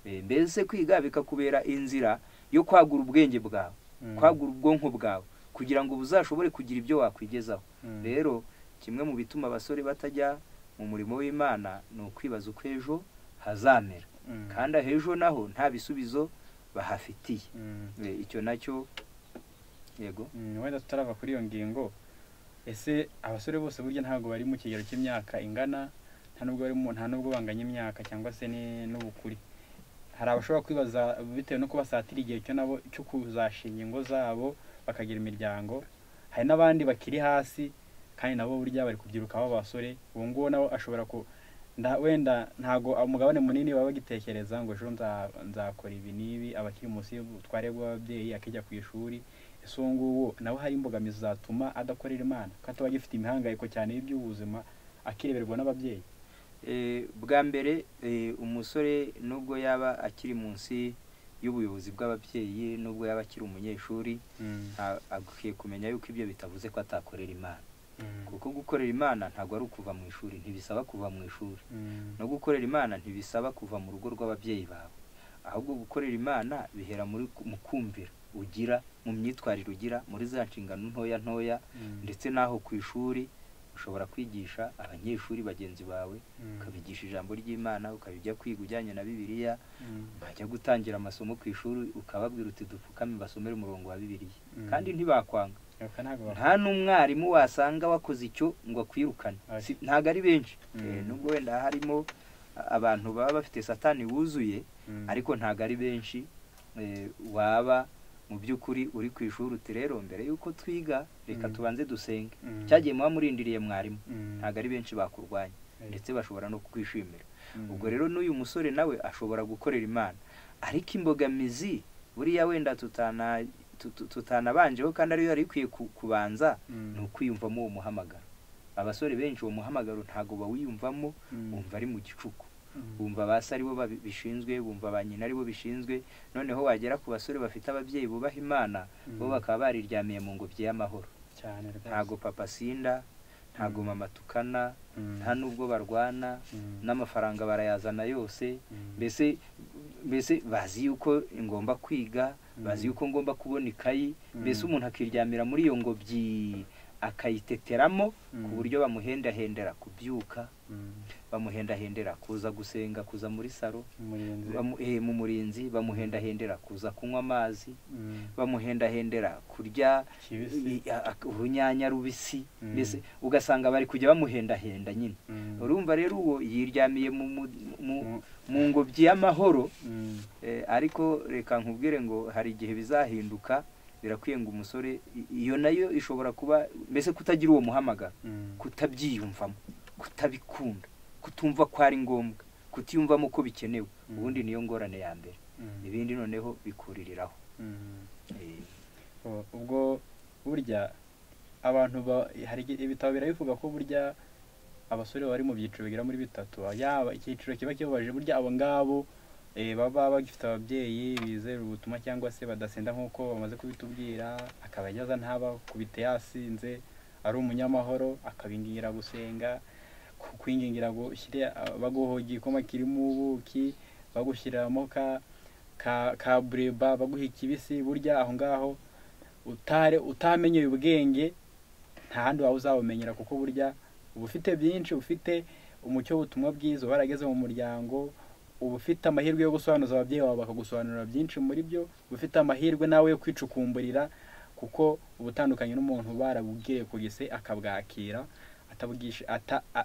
Mbese kwiga bikakubera inzira yo kwagura ubwenge bwawe, kwagura ubwonko bwawe, kugira ngo buzashobore kugira ibyo wakwigezaho. Rero kimwe mu bituma abasore batajya mu murimo w'Imana ni ukwibaza uko ejo hazamera, kandi ahejo naho nta bisubizo bahafitiye. Icyo nacyo yego. Wenda tutarava kuri iyo ngingo, ese abasore bose burya ntabwo bari mu kigero cy'imyaka ingana, nta nubwo banganya imyaka cyangwa se n'ubukuri. Hari abashobora kwibaza bitewe no kubasatira igihe cyo nabo cyo kuzashinga ingo zabo bakagira imiryango. Hari n'abandi bakiri hasi kandi nabo burya bari kubyiruka abo basore, uwo nguwo nabo ashobora ku wenda ntago umugabane munini baba bagitekereza ngo ejo nzakora ibi n'ibi, abakiri munsi y'ubutware bw'ababyeyi akijya ku ishuri. Ese uwo nguwo nawe hari imbogamizi zatuma adakorera Imana, ko ataba agifite imihangayiko cyane y'iby'ubuzima akireberwa n'ababyeyi? Bwa mbere umusore nubwo yaba akiri munsi y'ubuyobozi bw'ababyeyi, nubwo yaba akiri umunyeshuri, akwiye kumenya yuko ibyo bitavuze ko atakorera Imana. Kuko gukorera Imana ntabwo ari ukuva mu ishuri, ntibisaba kuva mu ishuri. No gukorera Imana ntibisaba kuva mu rugo rw'ababyeyi bawe, ahubwo gukorera Imana bihera mu kumvira ugira, mu myitwarire ugira, muri za nshingano ntoya ntoya, ndetse n'aho ku ishuri ushobora kwigisha abanyeshuri bagenzi bawe, ukabigisha ijambo ry'Imana, ukabijya kwiga ujyanye na Bibiliya, bajya gutangira amasomo ku ishuri ukababwira uti dupfukame basomere umurongo wa Bibiliya, kandi ntibakwanga. Nta n'umwarimu wasanga wakoze icyo ngo akwirukane, ntago ari benshi. Nubwo wenda harimo abantu baba bafite satani wuzuye, ariko ntago ari benshi. Waba mu by'ukuri uri ku ishuri uti rero mbere yuko twiga reka tubanze dusenge, cyagiye muba murindiriye mwarimu, ntago ari benshi bakurwanya, ndetse bashobora no kukwishimira. Ubwo rero n'uyu musore nawe ashobora gukorera Imana, ariko imbogamizi buriya wenda tutanabanjeho kandi ariyo yari ikwiye kubanza, ni ukwiyumvamo uwo muhamagaro. Abasore benshi uwo muhamagaro ntago bawiyumvamo, bumva ari mu gicuku, bumva basa aribo bishinzwe, bumva ba nyina aribo bishinzwe. Noneho wagera ku basore bafite ababyeyi bubaha Imana, bo bakaba bariryamiye mu ngobyi y'amahoro. Ntago papa sinda, ntago mama tukana, nta nubwo barwana, n'amafaranga barayazana yose. Mbese bazi yuko ngomba kwiga, bazi yuko ngomba kubona ikayi. Mbese umuntu akiryamira muri iyo ngobyi akayiteteramo, ku buryo bamuhendahendera kubyuka, bamuhendahendera kuza gusenga, kuza muri saro mu murinzi, bamuhendahendera kuza kunywa amazi, bamuhendahendera kurya urunyanya rubisi. Mbese ugasanga bari kujya bamuhendahenda nyine. Urumva rero uwo yiryamiye mu ngobyi y'amahoro. Ariko reka nkubwire ngo hari igihe bizahinduka. Birakwiye ngo umusore iyo nayo ishobora kuba mbese kutagira uwo muhamagaro, kutabyiyumvamo, kutabikunda, kutumva ko ari ngombwa, kutiyumvamo ko bikenewe, ubundi niyo ngorane ya mbere. Ibindi noneho bikuririraho. Ubwo burya abantu hari ibitabo birabivuga ko burya abasore bari mu byiciro bigera muri 3, yaba icyiciro kiba kibabaje burya abo ngabo baba bagifite ababyeyi bizera ubutumwa cyangwa se badasenda nk'uko bamaze kubitubwira, akaba yaza ntaba kubite yasinze, ari umunyamahoro, akabingingira gusenga, kwingingira gushyira baguha igikoma kirimo ubuki, bagushyiramo ka bureba, baguha ikibisi. Burya aho ngaho utamenye ubwenge nta handi waba uzabumenyera, kuko burya uba ufite byinshi, ufite umucyo w'ubutumwa bwiza, warageze mu muryango, uba ufite amahirwe yo gusobanuza ababyeyi bawe bakagusobanurira byinshi muri byo, uba ufite amahirwe nawe yo kwicukumburira, kuko ubutandukanye n'umuntu barabubwiye ku gise akabwakira.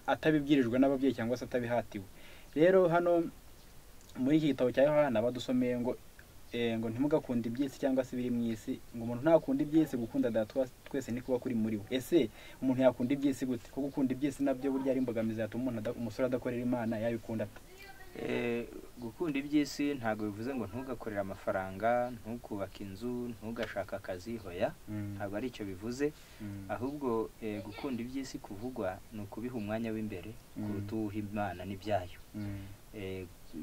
atabibwirijwe n'ababyeyi cyangwa se atabihatiwe. Rero hano muri iki gitabo cya Yohana badusomeye ngo ngo ntimugakunde iby'isi cyangwa se ibiri mu isi, ngo umuntu ntakunda iby'isi, gukunda Data twese ni kuba kuri muri we. Ese umuntu yakunda iby'isi gute? Ko gukunda iby'isi nabyo burya ari imbogamizi yatuma umuntu umusore adakorera Imana, yabikunda ate? Gukunda iby'isi ntabwo bivuze ngo ntugakorere amafaranga, ntukubake inzu, ntugashaka akazi, hoya, ntabwo ari icyo bivuze. Ahubwo gukunda iby'isi kuvugwa ni ukubiha umwanya w'imbere kuruta uwuha Imana n'ibyayo.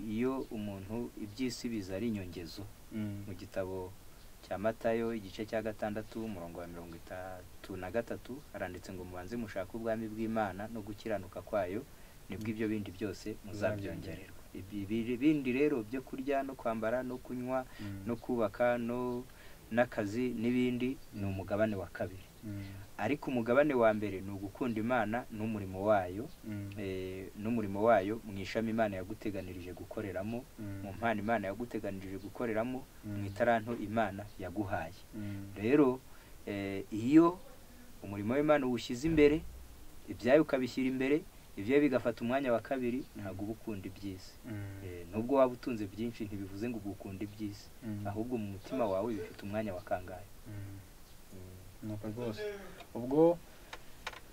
Iyo umuntu iby'isi biza ari inyongezo. Mu gitabo cya Matayo igice cya 6 umurongo wa 33 haranditse ngo mubanze mushake ubwami bw'Imana no gukiranuka kwayo, nibwo ibyo bindi byose muzabyongererwa. Ibi bindi rero byo kurya no kwambara no kunywa no kubaka no n'akazi n'ibindi ni umugabane wa kabiri. Ariko umugabane wa mbere ni ugukunda Imana n'umurimo wayo, n'umurimo wayo mu ishami Imana yaguteganirije gukoreramo, mu mpano Imana yaguteganirije gukoreramo, mu itaranto Imana yaguhaye. Rero iyo umurimo w'Imana uwushyize imbere, ibyayo ukabishyira imbere, ibyo bigafata umwanya wa kabiri, ntabwo uba ukunda iby'isi. Nubwo waba utunze byinshi ntibivuze ngo ukunda iby'isi, ahubwo mu mutima wawe bifite umwanya wa kangahe. Nuko rwose ubwo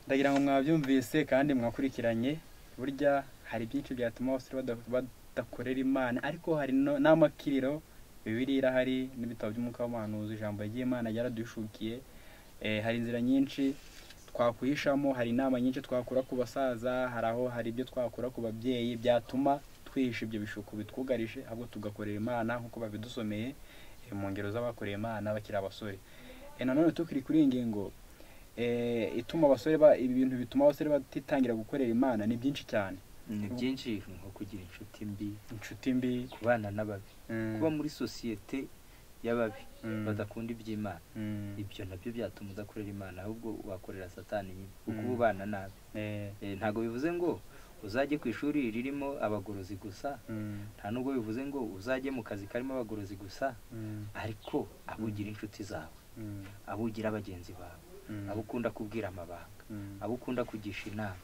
ndagira ngo mwabyumvise kandi mwakurikiranye. Burya hari byinshi byatuma abasore badakorera Imana, ariko hari n'amakiriro. Bibiliya irahari n'ibitabo by'umwuka w'umuhanuzi, ijambo ry'Imana ryaraduhishukiye. Hari inzira nyinshi twakwihishamo, hari inama nyinshi twakura ku basaza, hari aho hari ibyo twakura ku babyeyi byatuma twihisha ibyo bishuko bitwugarije, ahubwo tugakorera Imana nk'uko babidusomeye mu ngero z'abakoreye Imana bakiri abasore. Nanone tukiri kuri iyi ngingo ituma abasore ibintu bituma abasore batitangira gukorera Imana ni byinshi cyane. Ni byinshi, nko kugira inshuti mbi, kubana n'ababi, kuba muri sosiyete y'ababi badakunda iby'Imana. Ibyo nabyo byatuma udakorera Imana, ahubwo wakorera Satani nyine, kuko ubana nabi. Ntabwo bivuze ngo uzajye ku ishuri ririmo abagorozi gusa, nta nubwo bivuze ngo uzajye mu kazi karimo abagorozi gusa, ariko abo ugira inshuti zawe, abo ugira bagenzi bawe, abo ukunda kubwira amabanga, abo ukunda kugisha inama,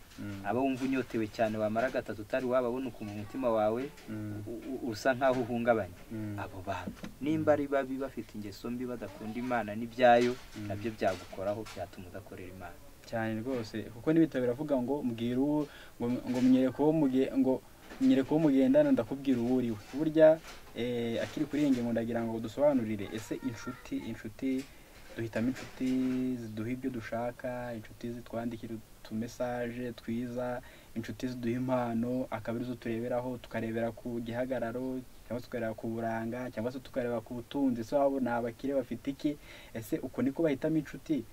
abo wumva unyotewe cyane wamara gatatu utari wababona ukumva umutima wawe usa nkaho uhungabanye. Abo bantu nimba ari babi, bafite ingeso mbi, badakunda Imana n'ibyayo, nabyo byagukoraho, byatuma udakorera Imana cyane rwose. Kuko n'ibitabo biravuga ngo mbwira uwo ngo mnyereke uwo mugendana ndakubwira uwo uriwe. Burya akiri kuri iyi ngingo ndagira ngo dusobanurire, ese inshuti duhitamo inshuti ziduha ibyo dushaka, inshuti zitwandikira utumesaje twiza, inshuti ziduha impano, akaba arizo tureberaho, tukarebera ku gihagararo cyangwa se tukareba ku buranga cyangwa se tukareba ku butunzi, se wabo ni abakire bafite iki? Ese uko niko bahitamo inshuti?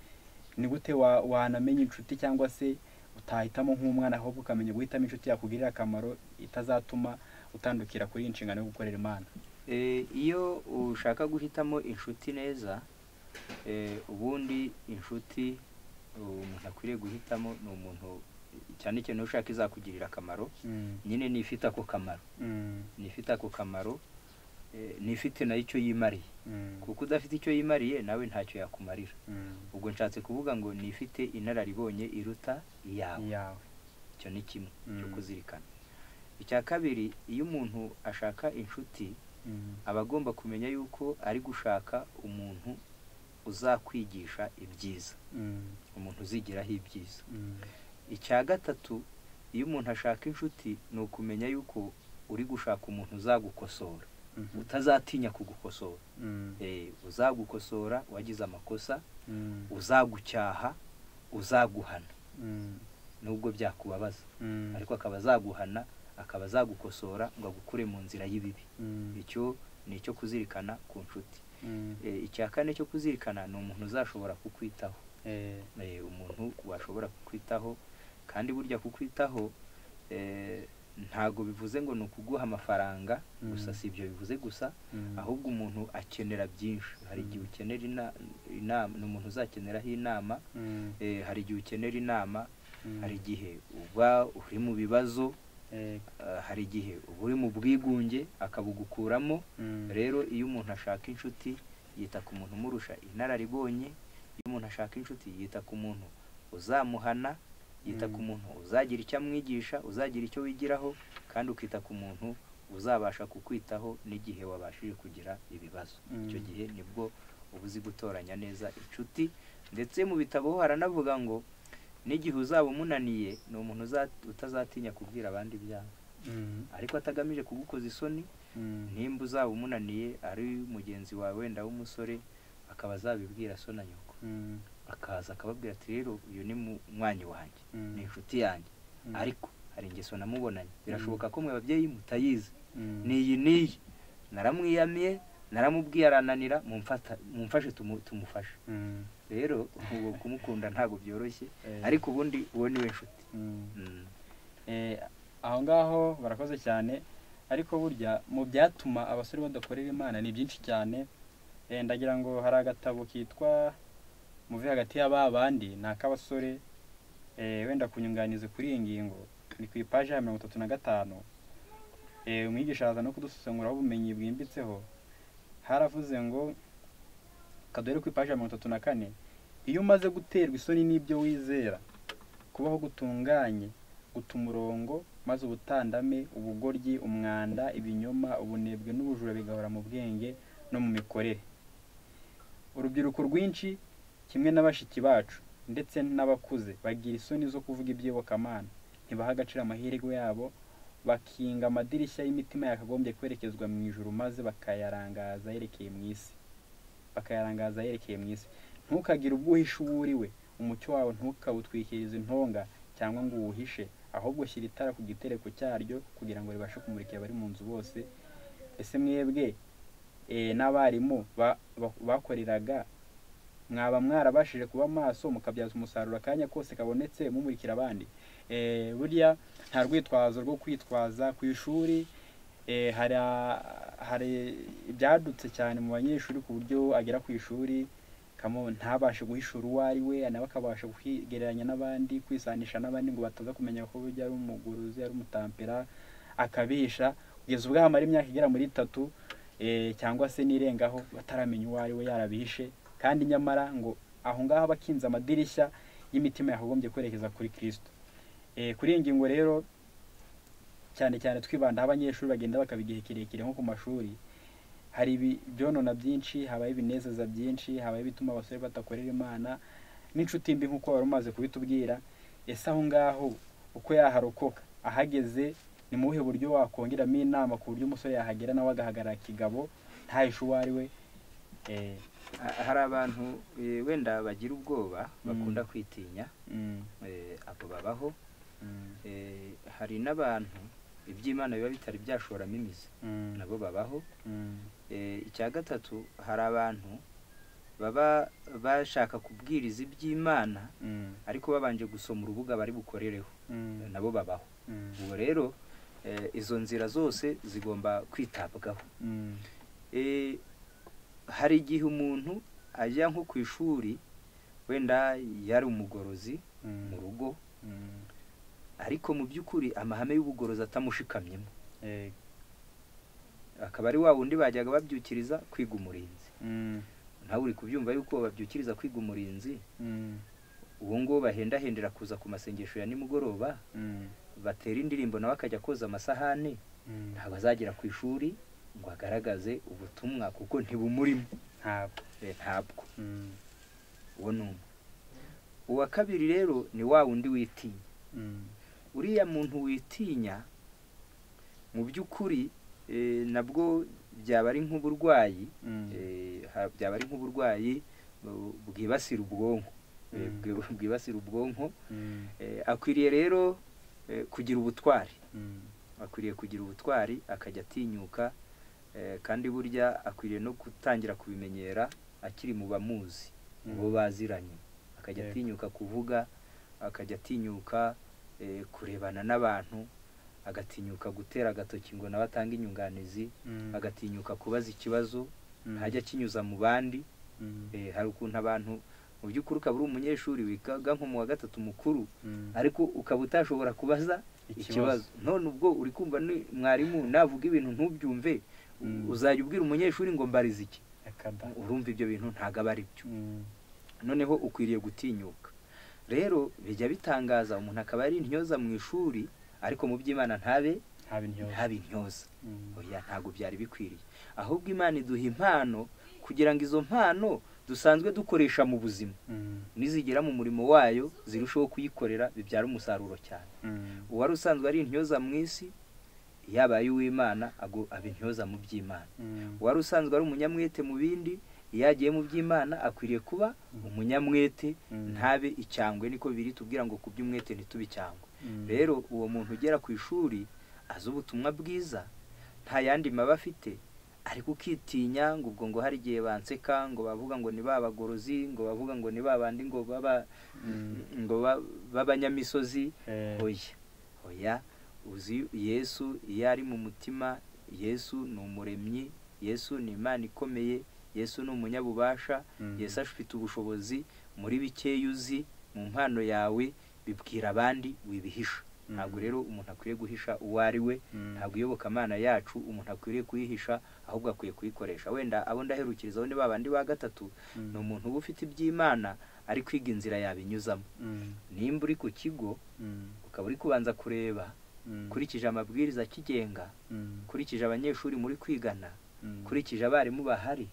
Ni gute wanamenya inshuti cyangwa se utahitamo nk'umwana, ahubwo ukamenya guhitamo inshuti yakugirira akamaro itazatuma utandukira kuri iyi nshingano yo gukorera Imana? Iyo ushaka guhitamo inshuti neza, ubundi inshuti umuntu akwiriye guhitamo ni umuntu cyane cyane ushaka izakugirira akamaro, nyine nifite ako kamaro, nifite ako kamaro, nifite nayo icyo yimariye, kuko udafite icyo yimariye nawe ntacyo yakumarira. Ubwo nshatse kuvuga ngo nifite inararibonye iruta iyawe. Icyo ni kimwe cyo kuzirikana. Icya kabiri, iyo umuntu ashaka inshuti aba agomba kumenya yuko ari gushaka umuntu uzakwigisha ibyiza, umuntu uzigiraho ibyiza. Icya gatatu, iyo umuntu ashaka inshuti ni ukumenya yuko uri gushaka umuntu uzagukosora, utazatinya kugukosora, uzagukosora wagize amakosa, uzagucyaha, uzaguhana nubwo byakubabaza, ariko akaba azaguhana, akaba azagukosora ngo agukure mu nzira y'ibibi. Icyo ni icyo kuzirikana ku nshuti. Icya kane cyo kuzirikana ni umuntu uzashobora kukwitaho, umuntu washobora kukwitaho. Kandi burya kukwitaho ntago bivuze ngo ni ukuguha amafaranga gusa, si ibyo bivuze gusa, ahubwo umuntu akenera byinshi. Hari igihe ukenera inama, ni umuntu uzakeneraho inama, hari igihe ukenera inama, hari igihe uba uri mu bibazo, hari igihe uba uri mu bwigunge akabugukuramo. Rero iyo umuntu ashaka inshuti yita ku muntu umurusha inararibonye, iyo umuntu ashaka inshuti yita ku muntu uzamuhana, Yita ku muntu uzagira icyo amwigisha, uzagira icyo wigiraho, kandi ukita ku muntu uzabasha kukwitaho n'igihe wabashije kugira ibibazo. Icyo gihe nibwo uba uzi gutoranya neza inshuti. Ndetse mu bitabo ho haranavuga ngo n'igihe uzaba umunaniye ni umuntu utazatinya kubwira abandi ibyawe, ariko atagamije kugukoza isoni. Nimba uzaba umunaniye ari mugenzi wawe wenda w'umusore, akaba azabibwira so na nyoko, akaza akababwira ati rero uyu ni munywanyi wanjye, ni inshuti yanjye, ariko hari ingeso namubonanye, birashoboka ko mwe babyeyi mutayizi, niyi niyi, naramwiyamiye, naramubwiye arananira, mumfashe tumufashe. Rero ubu kumukunda ntabwo byoroshye, ariko ubundi uwo niwe nshuti. Aho ngaho barakoze cyane. Ariko burya mu byatuma abasore badakorera Imana ni byinshi cyane. Ndagira ngo hari agatabo kitwa Muve hagati y'aba bandi, ni ak'abasore. Wenda kunyunganiza kuri iyi ngingo ni ku ipaji ya 35. Umwigisha araza no kudusesenguraho ubumenyi bwimbitseho. Haravuze ngo kaduhere ku ipaji ya 34, iyo umaze guterwa isoni n'ibyo wizera, kubaho gutunganye guta umurongo, maze ubutandame, ubugoryi, umwanda, ibinyoma, ubunebwe n'ubujura bigahora mu bwenge no mu mikorere. Urubyiruko rwinshi kimwe n'abashiki bacu ndetse n'abakuze bagira isoni zo kuvuga iby'iyobokamana, ntibaha agaciro amahirwe yabo, bakinga amadirishya y'imitima yakagombye kwerekezwa mu ijuru, maze bakayarangaza yerekeye mu isi. Bakayarangaza yerekeye mu isi. Ntukagire ubwo uhisha uwo uri we, umucyo wawe ntukawutwikirize intonga cyangwa ngo uwuhishe, ahubwo shyira itara ku gitereko cyaryo kugira ngo ribashe kumurikira abari mu nzu bose. Ese mwebwe n'abarimu bakoreraga mwaba mwarabashije kuba maso mukabyaza umusaruro akanya kose kabonetse mumurikira abandi? Burya nta rwitwazo rwo kwitwaza ku ishuri. Hari ibyadutse cyane mu banyeshuri ku buryo agera ku ishuri ntabashe guhishura uwo ari we, nawe akabasha kwigereranya n'abandi, kwisanisha n'abandi ngo bataza kumenya ko burya ari umuguruzi, ari umutampera, akabihisha kugeza ubwo amara imyaka igera muri 3 cyangwa se n'irengaho bataramenya uwo ari we, yarabihishe. Kandi nyamara ngo aho ngaho bakinze amadirishya y'imitima yakagombye kwerekeza kuri Kristo. Kuri iyi ngingo rero cyane cyane twibanda aho abanyeshuri bagenda bakaba igihe kirekire nko ku mashuri, hari ibyonona byinshi, habaye ibinezeza byinshi, habaye ibituma abasore badakorera Imana n'inshuti mbi nk'uko wari umaze kubitubwira. Ese aho ngaho uko yaharokoka ahageze ni mu buhe buryo wakongeramo inama ku buryo umusore yahagera nawe agahagarara kigabo ntahishe uwo ari we? Hari abantu wenda bagira ubwoba, bakunda kwitinya, abo babaho. Hari n'abantu iby'Imana biba bitari byashoramo imizi, nabo babaho. Icya gatatu, hari abantu baba bashaka kubwiriza iby'Imana ariko babanje gusoma urubuga bari bukorereho, nabo babaho. Ubwo rero izo nzira zose zigomba kwitabwaho. Hari igihe umuntu ajya nko ku ishuri wenda yari umugorozi mu rugo, ariko mu by'ukuri amahame y'ubugorozi atamushikamyemo, akaba ari wa wundi bajyaga babyukiriza kwiga umurinzi. Nawe uri kubyumva yuko babyukiriza kwiga umurinzi, uwo ngo bahendahendera kuza ku masengesho ya nimugoroba, batera indirimbo nawe akajya koza amasahani, ntabwo azagera ku ishuri ngo agaragaze ubutumwa kuko ntibumurimo. Ntabwo. Uwo ni umwe. Uwa kabiri rero ni wa wundi witinya. Uriya muntu witinya mu by'ukuri nabwo byaba ari nk'uburwayi, byaba ari nk'uburwayi bwibasira ubwonko, bwibasira ubwonko. Akwiriye rero kugira ubutwari, akwiriye kugira ubutwari akajya atinyuka, kandi burya akwiriye no gutangira kubimenyera akiri mu bamuzi, bo baziranye, akajya atinyuka kuvuga, akajya atinyuka kurebana n'abantu, agatinyuka gutera agatoki ngo nawe atange inyunganizi, agatinyuka kubaza ikibazo, ntajya akinyuza mu bandi. Hari ukuntu abantu mu by'ukuri ukaba uri umunyeshuri wigaga nko mu wa gatatu mukuru, ariko ukaba utashobora kubaza ikibazo. None ubwo uri kumva ni mwarimu navuga ibintu ntubyumve, uzajya ubwira umunyeshuri ngo mbarize iki? Urumva ibyo bintu ntago aba ari byo. Noneho ukwiriye gutinyuka. Rero bijya bitangaza umuntu akaba ari intyoza mu ishuri ariko mu by'Imana ntabe intyoza. Oya, ntabwo byari bikwiriye. Ahubwo Imana iduha impano kugira ngo izo mpano dusanzwe dukoresha mu buzima nizigera mu murimo wayo zirushaho kuyikorera, bibyara umusaruro cyane. Uwari usanzwe ari intyoza mu isi yabaye uw'Imana aba intyoza mu by'Imana. Uwari usanzwe ari umunyamwete mu bindi, iyo agiye mu by'Imana akwiriye kuba umunyamwete, ntabe icyangwe. Niko biri tubwira ngo ku by'umwete ntitube icyangwe. Rero uwo muntu ugera ku ishuri azi ubutumwa bwiza, nta yandi maba afite, ariko ukitinya ngo ubwo ngo hari igihe banseka, ngo bavuga ngo ni babagorozi, ngo bavuga ngo ni babandi ngo baba ngo b'abanyamisozi. Oya, oya, uzi Yesu iyo ari mu mutima. Yesu ni umuremyi, Yesu ni Imana ikomeye, Yesu ni umunyabubasha, Yesu afite ubushobozi muri bikeya uzi mu mpano yawe, bibwira abandi wibihisha. Ntabwo rero umuntu akwiye guhisha uwo ari we, ntabwo iyobokamana yacu umuntu akwiriye kuyihisha, ahubwo akwiye kuyikoresha. Wenda abo ndaherukirizaho ni babandi ba gatatu, ni umuntu uba ufite iby'Imana ari kwiga inzira yabinyuzamo. Nimba uri ku kigo ukaba uri kubanza kureba kurikije amabwiriza akigenga, kurikije abanyeshuri muri kwigana, kurikije abarimu bahari,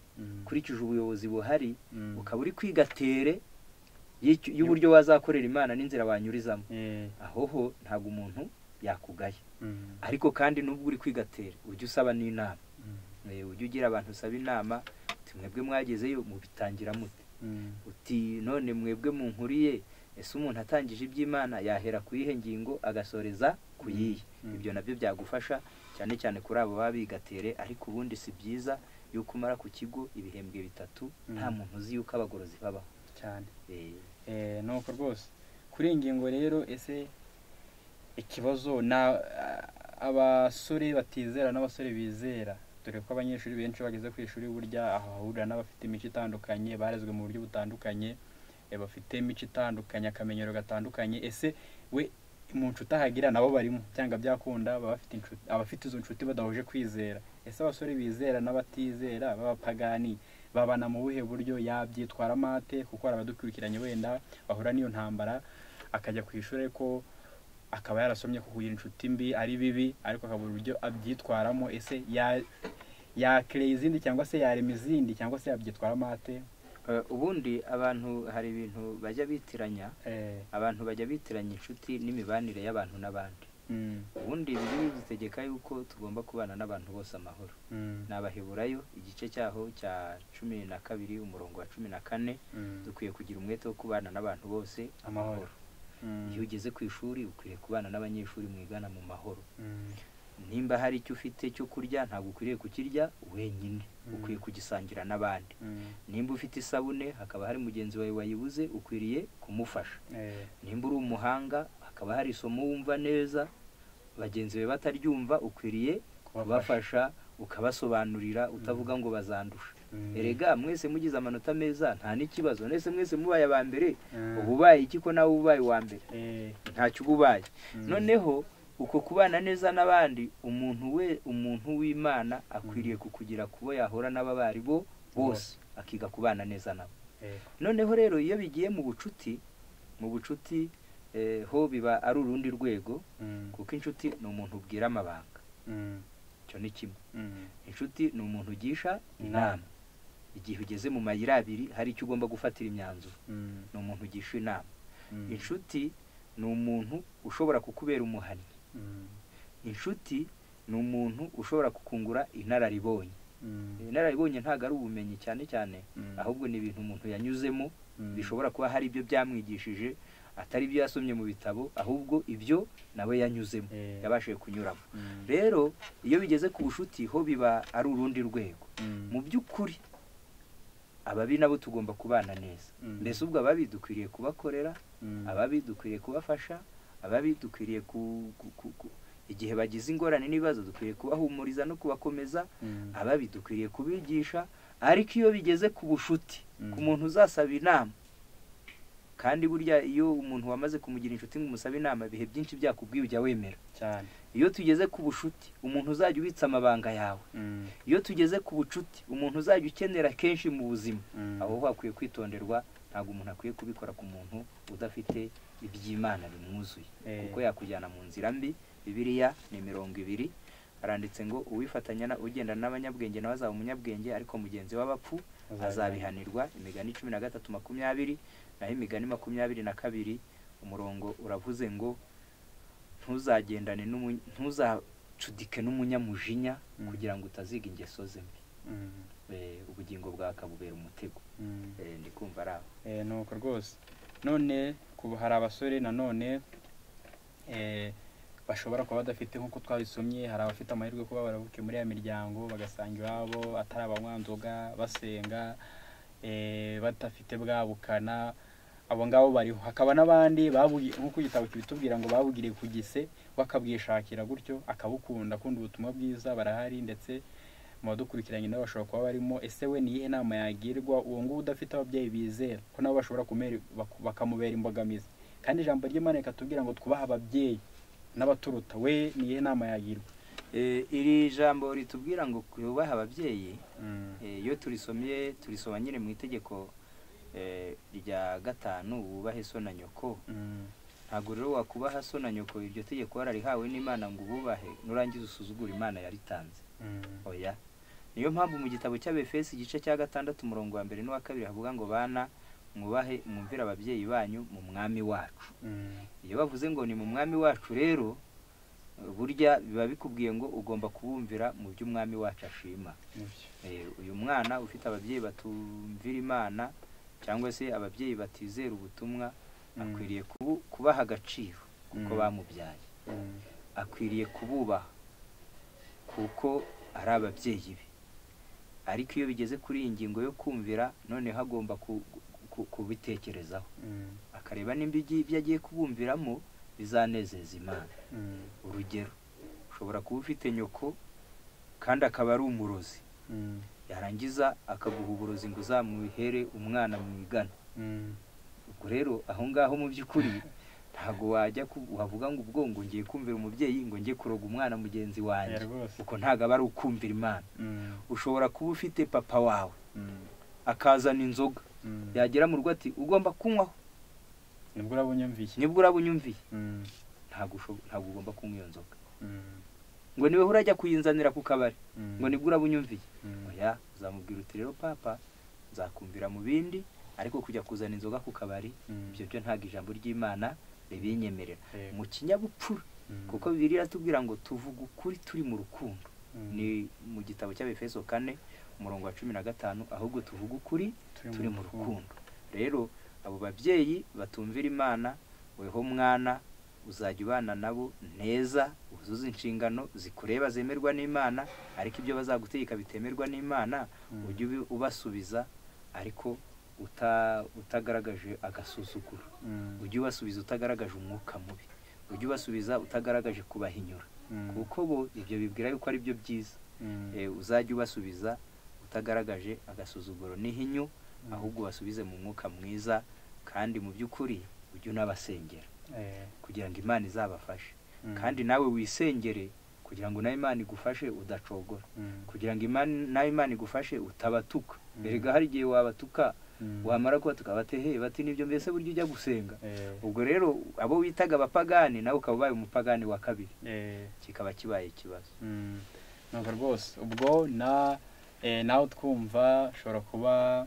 kurikije ubuyobozi buhari, ukaba uri kwiga tere y'uburyo wazakorera Imana n'inzira wanyurizamo, aho ho ntabwo umuntu yakugaya. Ariko kandi nubwo uri kwiga tere ujye usaba n'inama, ujye ugira abantu usaba inama, uti mwebwe mwagezeyo mubitangira mute, uti none mwebwe munkuriye, ese umuntu atangije iby'Imana yahera ku yihe ngingo agasoreza ku yihe? Ibyo nabyo byagufasha cyane cyane kuri abo baba biga tere. Ariko ubundi si byiza yuko umara ku kigo ibihembwe bitatu nta muntu uzi yuko abagorozi babaho cyane. Nuko rwose kuri iyi ngingo rero, ese ikibazo na abasore batizera n'abasore bizera, dore ko abanyeshuri benshi bageze ku ishuri burya aho bahurira n'abafite imico itandukanye, barezwe mu buryo butandukanye, bafite imico itandukanye, akamenyero gatandukanye, ese we mu nshuti ahagira nabo barimo cyangwa byakunda abafite izo nshuti badahuje kwizera, ese abasore bizera n'abatizera b'abapagani babana mu buhe buryo? Yabyitwara mate? Kuko hari abadukurikiranye wenda bahura n'iyo ntambara, akajya ku ishuri ariko akaba yarasomye ko kugira inshuti mbi ari bibi, ariko akabura uburyo abyitwaramo. Ese yakereye izindi cyangwa se yarema izindi cyangwa se yabyitwara mate? Ubundi abantu hari ibintu bajya bitiranya, abantu bajya bitiranya inshuti n'imibanire y'abantu n'abandi. Ubundi Bibiliya idutegeka yuko tugomba kubana n'abantu bose amahoro. Ni Abaheburayo igice cyaho cya 12 umurongo wa 14, dukwiye kugira umwete wo kubana n'abantu bose amahoro. Iyo ugeze ku ishuri ukwiriye kubana n'abanyeshuri mwigana mu mahoro. Nimba hari icyo ufite cyo kurya ntabwo ukwiriye kukirya wenyine, ukwiye kugisangira n'abandi. Nimba ufite isabune hakaba hari mugenzi wawe wayibuze, ukwiriye kumufasha. Nimba uri umuhanga hakaba hari isomo wumva neza bagenzi bawe bataryumva, ukwiriye kubafasha ukabasobanurira, utavuga ngo bazandusha. Erega mwese mugize amanota meza nta n'ikibazo, nese mwese mubaye aba mbere, ububaye iki ko nawe ubaye uwa mbere? Ntacyo ububaye. Noneho uko kubana neza n'abandi, umuntu w'Imana akwiriye kukugira kubo yahora n'ababari bo bose, akiga kubana neza nabo. Noneho rero iyo bigiye mu bucuti, ho biba ari urundi rwego, kuko inshuti ni umuntu ubwira amabanga, icyo ni kimwe. Inshuti ni umuntu ugisha inama. Igihe ugeze mu mayira abiri hari icyo ugomba gufatira imyanzuro, ni umuntu ugisha inama. Inshuti ni umuntu ushobora kukubera umuhannyi. Inshuti ni umuntu ushobora kukungura inararibonye. Inararibonye ntabwo ari ubumenyi cyane cyane, ahubwo ni ibintu umuntu yanyuzemo, bishobora kuba hari ibyo byamwigishije atari ibyo yasomye mu bitabo, ahubwo ibyo nawe yanyuzemo, yabashije kunyuramo. Rero iyo bigeze ku bushuti ho biba ari urundi rwego. Mu by'ukuri ababi nabo tugomba kubana neza. Mbese ubwo ababi dukwiriye kubakorera, ababi dukwiriye kubafasha, ababi dukwiriye igihe bagize ingorane n'ibibazo dukwiriye kubahumuriza no kubakomeza, ababi dukwiriye kubigisha. Ariko iyo bigeze ku bushuti, ku muntu uzasaba inama, kandi burya iyo umuntu wamaze kumugira inshuti ngo umusabe inama, ibihe byinshi byakubwiye ujya wemera cyane. Iyo tugeze ku bushuti, umuntu uzajya ubitsa amabanga yawe, iyo tugeze ku bucuti, umuntu uzajya ukenera kenshi mu buzima, aho hakwiye kwitonderwa. Ntabwo umuntu akwiye kubikora ku muntu udafite iby'Imana bimwuzuye, kuko yakujyana mu nzira mbi. Bibiliya ni 20 aranditse ngo uwifatanya ugenda n'abanyabwenge nawe azaba umunyabwenge, ariko mugenzi w'abapfu azabihanirwa. Imigani 13:20, naho imigani 22 umurongo uravuze ngo ntuzagendane ntuzacudike n'umunyamujinya kugira ngo utaziga ingeso ze mbi. Ubugingo bwawe akabubera umutego. Ndi kumva ari aho. Nuko rwose none kuba hari abasore nanone bashobora kuba badafite, nk'uko twabisomye, hari abafite amahirwe kuba baravukiye muri ya miryango bagasanga iwabo atari abanywanzoga, basenga, badafite bwa bukana, abo ngabo bariho. Hakaba n'abandi nk'uko igitabo kibitubwira ngo babugiriye ku gise, bakabwishakira gutyo akabukunda, akunda ubutumwa bwiza, barahari ndetse mu badukurikiranye nabo bashobora kuba barimo. Ese we ni iyihe nama yagirwa uwo nguwo udafite ababyeyi bizera, ko nabo bashobora bakamubera imbogamizi? Kandi ijambo ry'Imana rikatubwira ngo twubahe ababyeyi n'abaturuta, we ni iyihe nama yagirwa? Iri jambo ritubwira ngo twubahe ababyeyi, iyo turisomye turisoma nyine mu itegeko rya 5, wubahe so na nyoko. Ntabwo rero wakubaha so na nyoko, iryo tegeko wararihawe n'Imana ngo ububahe, nurangiza usuzugura Imana yaritanze. Oya. Niyo mpamvu mu gitabo cy'Abefesi igice cya 6 umurongo wa 1 n'uwa 2 havuga ngo bana mwubahe mwumvire ababyeyi banyu mu mwami wacu. Iyo bavuze ngo ni mu mwami wacu rero, burya biba bikubwiye ngo ugomba kubumvira mu byo umwami wacu ashima. Uyu mwana ufite ababyeyi batumvira Imana cyangwa se ababyeyi batizera ubutumwa, akwiriye kubaha agaciro kuko bamubyaye. Akwiriye kububaha kuko ari ababyeyi be. Ariko iyo bigeze kuri iyi ngingo yo kumvira, noneho agomba kubitekerezaho, akareba nimba ibyo agiye kubumviramo bizanezeza Imana. Urugero, ushobora kuba ufite nyoko kandi akaba ari umurozi, yarangiza akaguha uburozi ngo uzamuhere umwana mwigana. Ubwo rero aho ngaho mu by'ukuri ntago wajya wavuga ngo ubwo ngo ngiye kumvira umubyeyi ngo ngiye kuroga umwana mugenzi wanjye, uko ntago aba ari ukumvira Imana. Ushobora kuba ufite papa wawe akazana inzoga, yagera mu rugo ati ugomba kunywaho, nibwo urabunyumviye, nibwo urabunyumviye, ntago ugomba kunywa iyo nzoga, ngo niwe urajya kuyinzanira ku kabari, ngo nibwo urabunyumviye. Oya, uzamubwira uti rero papa nzakumvira mu bindi, ariko kujya kuzana inzoga ku kabari ibyo byo ntago ijambo ry'Imana ribinyemerera. Mu kinyabupfura, kuko Bibiliya iratubwira ngo tuvuga ukuri turi mu rukundo. Ni mu gitabo cy'Abefeso 4 umurongo wa 15, ahubwo tuvuga ukuri turi mu rukundo. Rero abo babyeyi batumvira Imana, weho mwana uzajya ubana nabo neza, uzuze inshingano zikureba zemerwa n'Imana, ariko ibyo bazagutegeka bitemerwa n'Imana ujye ubasubiza, ariko utagaragaje agasuzuguro. Ujye ubasubiza utagaragaje umwuka mubi, ujye ubasubiza utagaragaje kubahinyura, kuko bo ibyo bibwira yuko ari byo byiza. Uzajya ubasubiza utagaragaje agasuzuguro n'ihinyu, ahubwo ubasubize mu mwuka mwiza, kandi mu by'ukuri ujye unabasengera kugira ngo Imana izabafashe. Kandi nawe wisengere kugira ngo nawe Imana igufashe udacogora, kugira ngo nawe Imana igufashe utabatuka. Erega hari igihe wabatuka, wamara kubatuka bati bati nibyo mbese buryo ujya gusenga. Ubwo rero abo witaga abapagani nawe ukaba ubaye umupagani wa kabiri, kikaba kibaye ikibazo. Nuko rwose ubwo nawe twumva ushobora kuba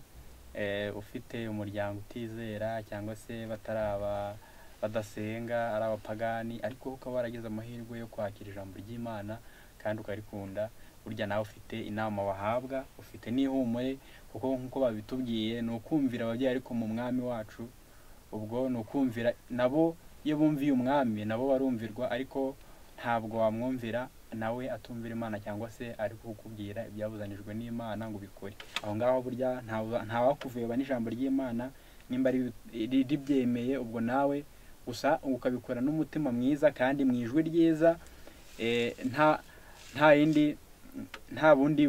ufite umuryango utizera cyangwa se bataraba badasenga ari abapagani, ariko ukaba waragize amahirwe yo kwakira ijambo ry'Imana kandi ukarikunda, burya nawe ufite inama wahabwa, ufite n'ihumure, kuko nk'uko babitubwiye ni ukumvira ababyeyi ariko mu mwami wacu. Ubwo ni ukumvira nabo, iyo bumviye umwami nabo barumvirwa, ariko ntabwo wamwumvira nawe atumvira Imana cyangwa se ari kukubwira ibyabuzanijwe n'Imana ngo ubikore. Aho ngaho burya ntawakuveba n'ijambo ry'Imana nimba ribyemeye, ubwo nawe gusa ukabikora n'umutima mwiza kandi mu ijwi ryiza, nta yindi, nta bundi,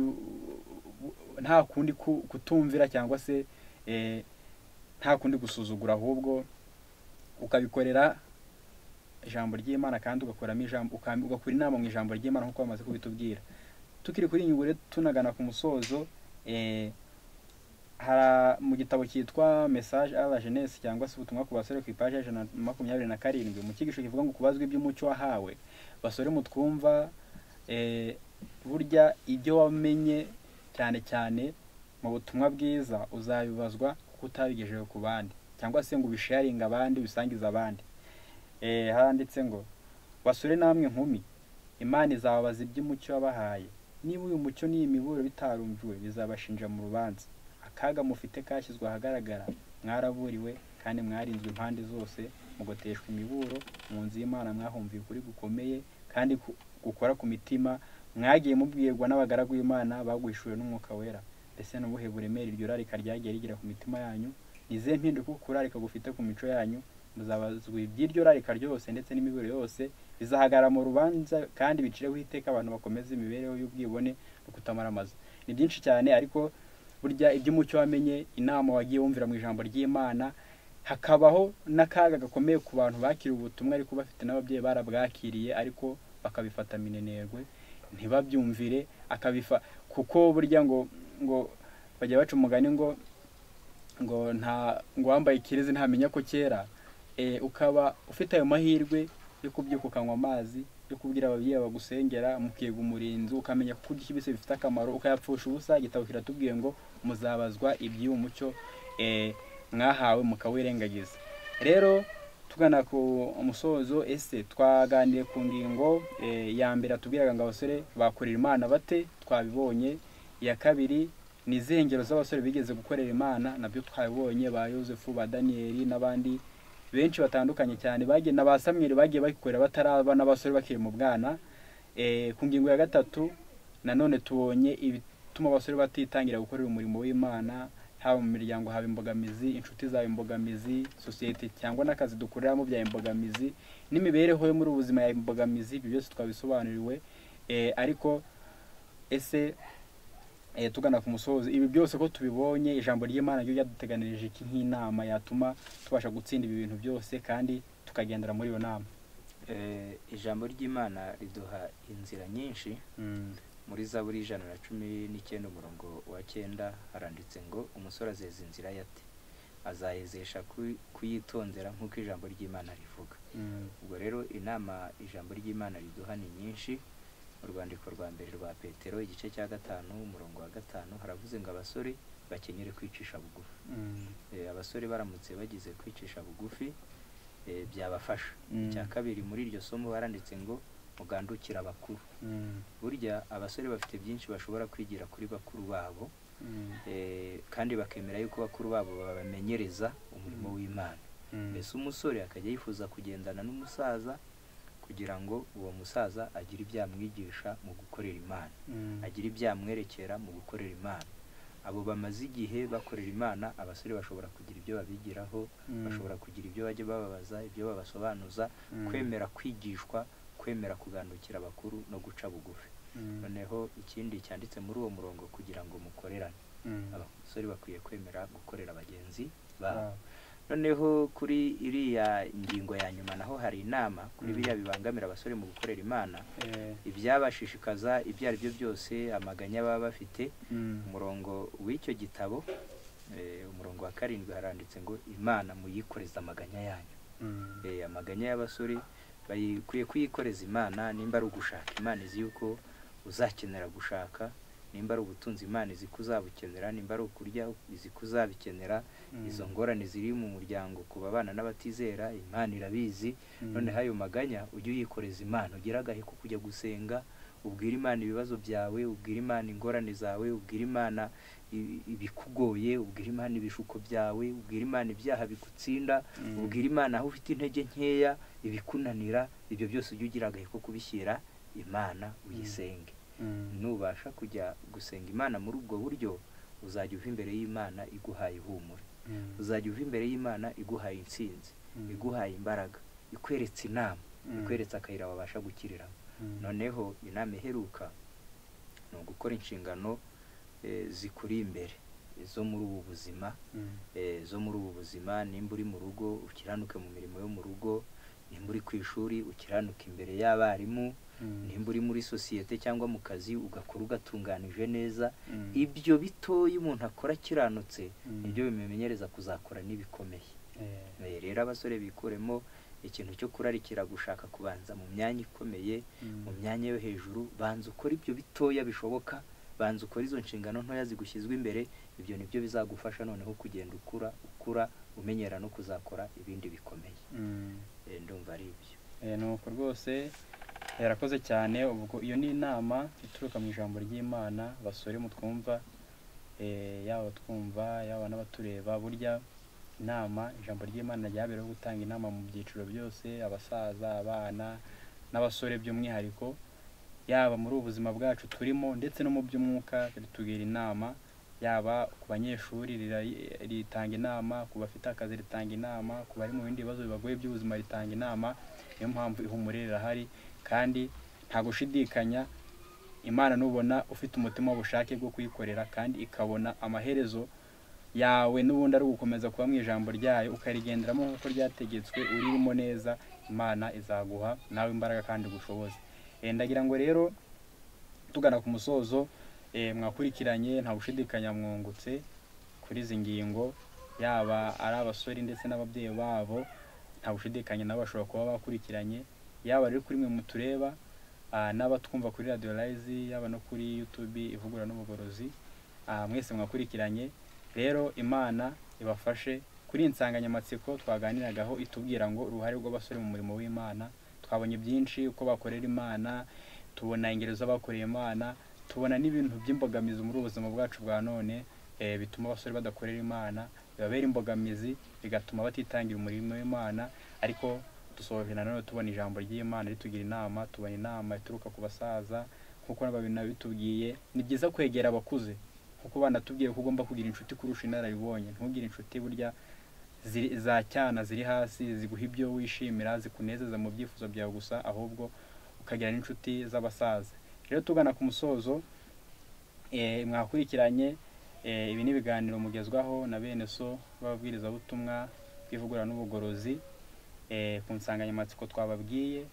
nta kundi kutumvira cyangwa se nta kundi gusuzugura, ahubwo ukabikorera ijambo ry'Imana kandi ugakuramo ijambo, ugakura inama mu ijambo ry'Imana nkuko bamaze kubitubwira. Tukiri kuri iyi ngingo tunagana ku musozo, Mu gitabo cyitwa Message à la jeunesse cyangwa se ubutumwa ku basore, ku ipaji ya 127, mu cyigisho kivuga ngo kubazwa iby'umucyo wahawe. Basore mutwumva, burya ibyo wamenye cyane cyane mu butumwa bwiza uzabibazwa kuko utabigejeje ku bandi, cyangwa se ngo ubisharinge abandi, ubisangize abandi. Handitse ngo: "Basore namwe nkumi, Imana izababaza iby'umucyo wabahaye. Niba uyu mucyo n'iyi miburo bitarumviwe, bizabashinja mu rubanza. Akaga mufite kashyizwe ahagaragara. Mwaraburiwe kandi mwarinzwe impande zose, mugoteshwa imiburo. Mu nzu y'Imana mwahumviye ukuri gukomeye kandi gukora ku mitima. Mwagiye mubwirwa n'abagaragu b'Imana baguhishuwe n'Umwuka Wera. Mbese ni ubuhe buremere iryo rarika ryagiye rigira ku mitima yanyu? Ni izihe mpinduka uku kurarika gufite ku mico yanyu? Muzabazwa iby'iryo rarika ryose ndetse n'imiburo yose. Bizahagarara mu rubanza kandi bicireho iteka abantu bakomeza imibereho y'ubwibone no kutamaramaza." Ni byinshi cyane, ariko burya iby'umucyo wamenye, inama wagiye wumvira mu ijambo ry'Imana, hakabaho n'akaga gakomeye ku bantu bakiriye ubutumwa ariko bafite n'ababyeyi barabwakiriye, ariko bakabifata minenerwe, ntibabyumvire, akabifa kuko burya ngo bajya baca umugani ngo nta ngo wambaye ikirezi ntamenya ko kera. Ukaba ufite ayo mahirwe yo kubyuka ukanywa amazi, yo kubwira ababyeyi bagusengera, mukiga umurinzi, ukamenya ko kurya ikibisi bifite akamaro, ukayapfusha ubusa. Igitabo kiratubwiye ngo muzabazwa iby'uwo mucyo mwahawe mukawirengagiza. Rero tugana ku musozo, ese twaganiriye ku ngingo ya mbere atubwiraga ngo abasore bakorera Imana bate? Twabibonye. Iya kabiri ni izihe ngero z'abasore bigeze gukorera Imana? Nabyo twabibonye, ba Yosefu, ba Daniyeli n'abandi benshi batandukanye cyane bagiye, na ba Samweli bagiye bakorera bataraba n'abasore, bakiri mu bwana. Ku ngingo ya gatatu nanone tubonye ibituma abasore batitangira gukorera umurimo w'Imana. Haba mu miryango haba imbogamizi, inshuti zaba imbogamizi, sosiyete cyangwa n'akazi dukoreramo bya imbogamizi, n'imibereho yo muri ubu buzima ya imbogamizi. Ibyo byose twabisobanuriwe. Ariko ese tugana ku musozo, ibi byose ko tubibonye, ijambo ry'Imana ryo ryaduteganirije iki nk'inama yatuma tubasha gutsinda ibi bintu byose kandi tukagendera muri iyo nama? Ijambo ry'Imana riduha inzira nyinshi. Muri Zaburi 119 umurongo wa 9 haranditse ngo: "Umusore azeza inzira ye ate? Azayezesha kuyitondera nk'uko ijambo ry'Imana rivuga." Ubwo rero inama ijambo ry'Imana riduha ni nyinshi. Mu rwandiko rwa mbere rwa Petero, igice cya 5 umurongo wa 5, haravuze ngo abasore bakenyere kwicisha bugufi. Abasore baramutse bagize kwicisha bugufi, byabafasha. Icya kabiri, muri iryo somo baranditse ngo mugandukire abakuru. Burya abasore bafite byinshi bashobora kwigira kuri bakuru babo, kandi bakemera yuko bakuru babo babamenyereza umurimo w'Imana. Mbese umusore akajya yifuza kugendana n'umusaza kugira ngo uwo musaza agire ibyo amwigisha mu gukorera Imana, agire ibyo amwerekera mu gukorera Imana. Abo bamaze igihe bakorera Imana, abasore bashobora kugira ibyo babigiraho, bashobora kugira ibyo bajya bababaza, ibyo babasobanuza. Kwemera kwigishwa, kwemera kugandukira abakuru no guca bugufi. Noneho ikindi cyanditse muri uwo murongo, kugira ngo mukorerane. Abasore bakwiye kwemera gukorera bagenzi babo. Noneho kuri iriya ngingo ya nyuma naho hari inama kuri biriya bibangamira abasore mu gukorera Imana, ibyabashishikaza ibyo ari byo byose, amaganya baba bafite. Umurongo w'icyo gitabo, umurongo wa 7, haranditse ngo Imana muyikoreze amaganya yanyu. Amaganya y'abasore bakwiye kuyikoreza Imana. Nimba ari ugushaka, Imana izi yuko uzakenera gushaka. Nimba ari ubutunzi, Imana izi ko uzabukenera. Nimba ari ukurya, izi ko uzabikenera. Izo ngorane ziri mu muryango ku babana n'abatizera, Imana irabizi. Noneho ayo maganya ujye uyikoreza Imana, ugire agahe ko kujya gusenga, ubwire Imana ibibazo byawe, ubwire Imana ingorane zawe, ubwire Imana ibikugoye, ubwire Imana ibishuko byawe, ubwire Imana ibyaha bigutsinda, ubwire Imana aho ufite intege nkeya, ibikunanira. Ibyo byose ujye ugira agahe ko kubishyira Imana, uyisenge. Nubasha kujya gusenga Imana muri ubwo buryo, uzajya uva imbere y'Imana iguhaye ihumure, uzajya uva imbere y'Imana iguhaye intsinzi, iguhaye imbaraga, ikweretse inama, ikweretse akayira wabasha gukiriramo. Noneho inama iheruka ni ugukora inshingano zikuri imbere zo muri ubu buzima, zo muri ubu buzima. Nimba uri mu rugo, ukiranuke mu mirimo yo mu rugo. Nimba uri ku ishuri, ukiranuke imbere y'abarimu. Nimba uri muri sosiyete cyangwa mu kazi ugakora ugatunganije neza, ibyo bitoya umuntu akora akiranutse nibyo bimumenyereza kuzakora n'ibikomeye. Rero abasore bikuremo ikintu cyo kurarikira gushaka kubanza mu myanya ikomeye, mu myanya yo hejuru. Banza ukora ibyo bitoya bishoboka, banza ukora izo nshingano ntoya zigushyizwe imbere. Ibyo nibyo bizagufasha noneho kugenda ukura ukura umenyera no kuzakora ibindi bikomeye. Ndumva ari ibyo. Nuko rwose yarakoze cyane. Ubwo iyo ni inama ituruka mu ijambo ry'Imana, basore mutwumva, yaba twumva yaba n'abatureba, burya inama ijambo ry'Imana ryabereho gutanga inama mu byiciro byose, abasaza, abana n'abasore by'umwihariko, yaba muri ubu buzima bwacu turimo ndetse no mu by'umwuka ritubwira inama, yaba ku banyeshuri ritanga inama, ku bafite akazi ritanga inama, ku bari mu bindi bibazo bibagoye by'ubuzima ritanga inama. Niyo mpamvu ihumure rirahari, kandi nta gushidikanya Imana nubona ufite umutima w'ubushake bwo kuyikorera kandi ikabona amaherezo yawe n'ubundi ari ugukomeza kuba mu ijambo ryayo ukarigenderamo nk'uko ryategetswe uririmo neza, Imana izaguha nawe imbaraga kandi igushoboze. Ndagira ngo rero tugana ku musozo, mwakurikiranye nta gushidikanya mwungutse kuri izi ngingo, yaba ari abasore ndetse n'ababyeyi babo, nta gushidikanya nabo bashobora kuba bakurikiranye, yaba ari kuri mwe mutureba n'abatwumva kuri Radio Rise, yaba no kuri YouTube Ivugurura n'Ubugorozi, mwese mwakurikiranye. Rero Imana ibafashe kuri insanganyamatsiko twaganiragaho itubwira ngo uruhare rw'abasore mu murimo w'Imana. Twabonye byinshi uko bakorera Imana, tubona ingero z'abakoreye Imana, tubona n'ibintu by'imbogamizi muri ubuzima bwacu bwa none, bituma abasore badakorera Imana, bibabera imbogamizi bigatuma batitangira umurimo w'Imana. Ariko dusoje nanone tubona ijambo ry'Imana ritugira inama, tubona inama ituruka ku basaza nk'uko nabitubwiye. Ni byiza kwegera abakuze kuko banatubwiye ko ugomba kugira inshuti kurusha inararibonye. Ntugire inshuti burya za cyana ziri hasi ziguha ibyo wishimira zikunezeza mu byifuzo byawe gusa, ahubwo ukagira n'inshuti z'abasaza. Rero tugana ku musozo, mwakurikiranye, ibi ni ibiganiro mugezwaho na bene so b'ababwirizabutumwa bw'Ivugurura n'Ubugorozi, ku nsanganyamatsiko twababwiye.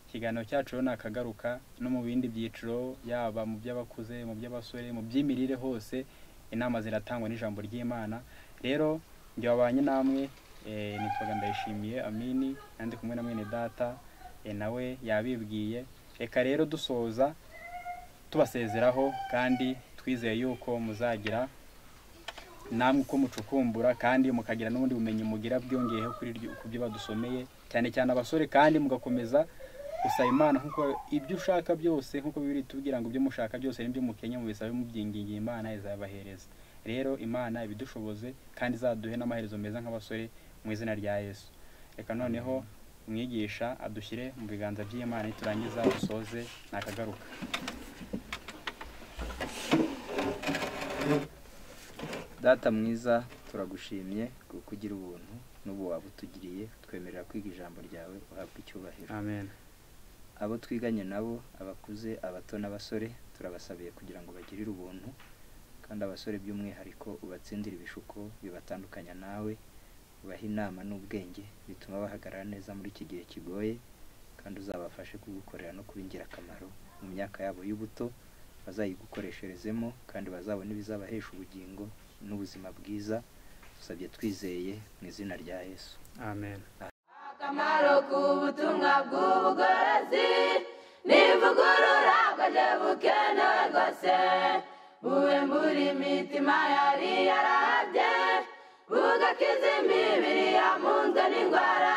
Ikiganiro cyacu rero nakagaruka no mu bindi byiciro, yaba mu by'abakuze, mu by'abasore, mu by'imirire, hose inama ziratangwa n'ijambo ry'Imana. Rero njye wabanye namwe, nitwaga Ndayishimiye Amini, nandi kumwe na mwene data, nawe yabibwiye. Reka rero dusoza tubasezeraho kandi twizeye yuko muzagira namwe uko mucukumbura kandi mukagira n'ubundi bumenyi mugira bwiyongeyeho kuri ku byo badusomeye, cyane cyane abasore, kandi mugakomeza gusaba Imana nkuko ibyo ushaka byose, nkuko Bibiliya itubwira ngo ibyo mushaka byose n'ibyo mukenye mubisabe mubyingingiye Imana izabahereza. Rero Imana ibidushoboze kandi izaduhe n'amaherezo meza nk'abasore mu izina rya Yesu. Reka noneho umwigisha adushyire mu biganza by'Imana, niturangiza dusoze nakagaruka. Data mwiza, turagushimye kuko ugira ubuntu n'ubu wabutugiriye, twemerera kwiga ijambo ryawe, uhabwe icyubahiro. Amen. Abo twiganye nabo, abakuze, abato n'abasore, turabasabiye kugira ngo bagirire ubuntu, kandi abasore by'umwihariko ubatsindire ibishuko bibatandukanya nawe, ubahe inama n'ubwenge bituma bahagarara neza muri iki gihe kigoye, kandi uzabafashe kugukorera no kuba ingirakamaro mu myaka yabo y'ubuto, bazayigukoresherezemo kandi bazabone ibizabahesha ubugingo n'ubuzima bwiza. Dusabye twizeye mu izina rya Yesu. Amen. Akamaro k'ubutumwa bw'ubugorozi n'ivugurura bwaje bukenewe rwose, buhembura imitima yari yarabye, bugakiza imibiri yamunzwe n'indwara.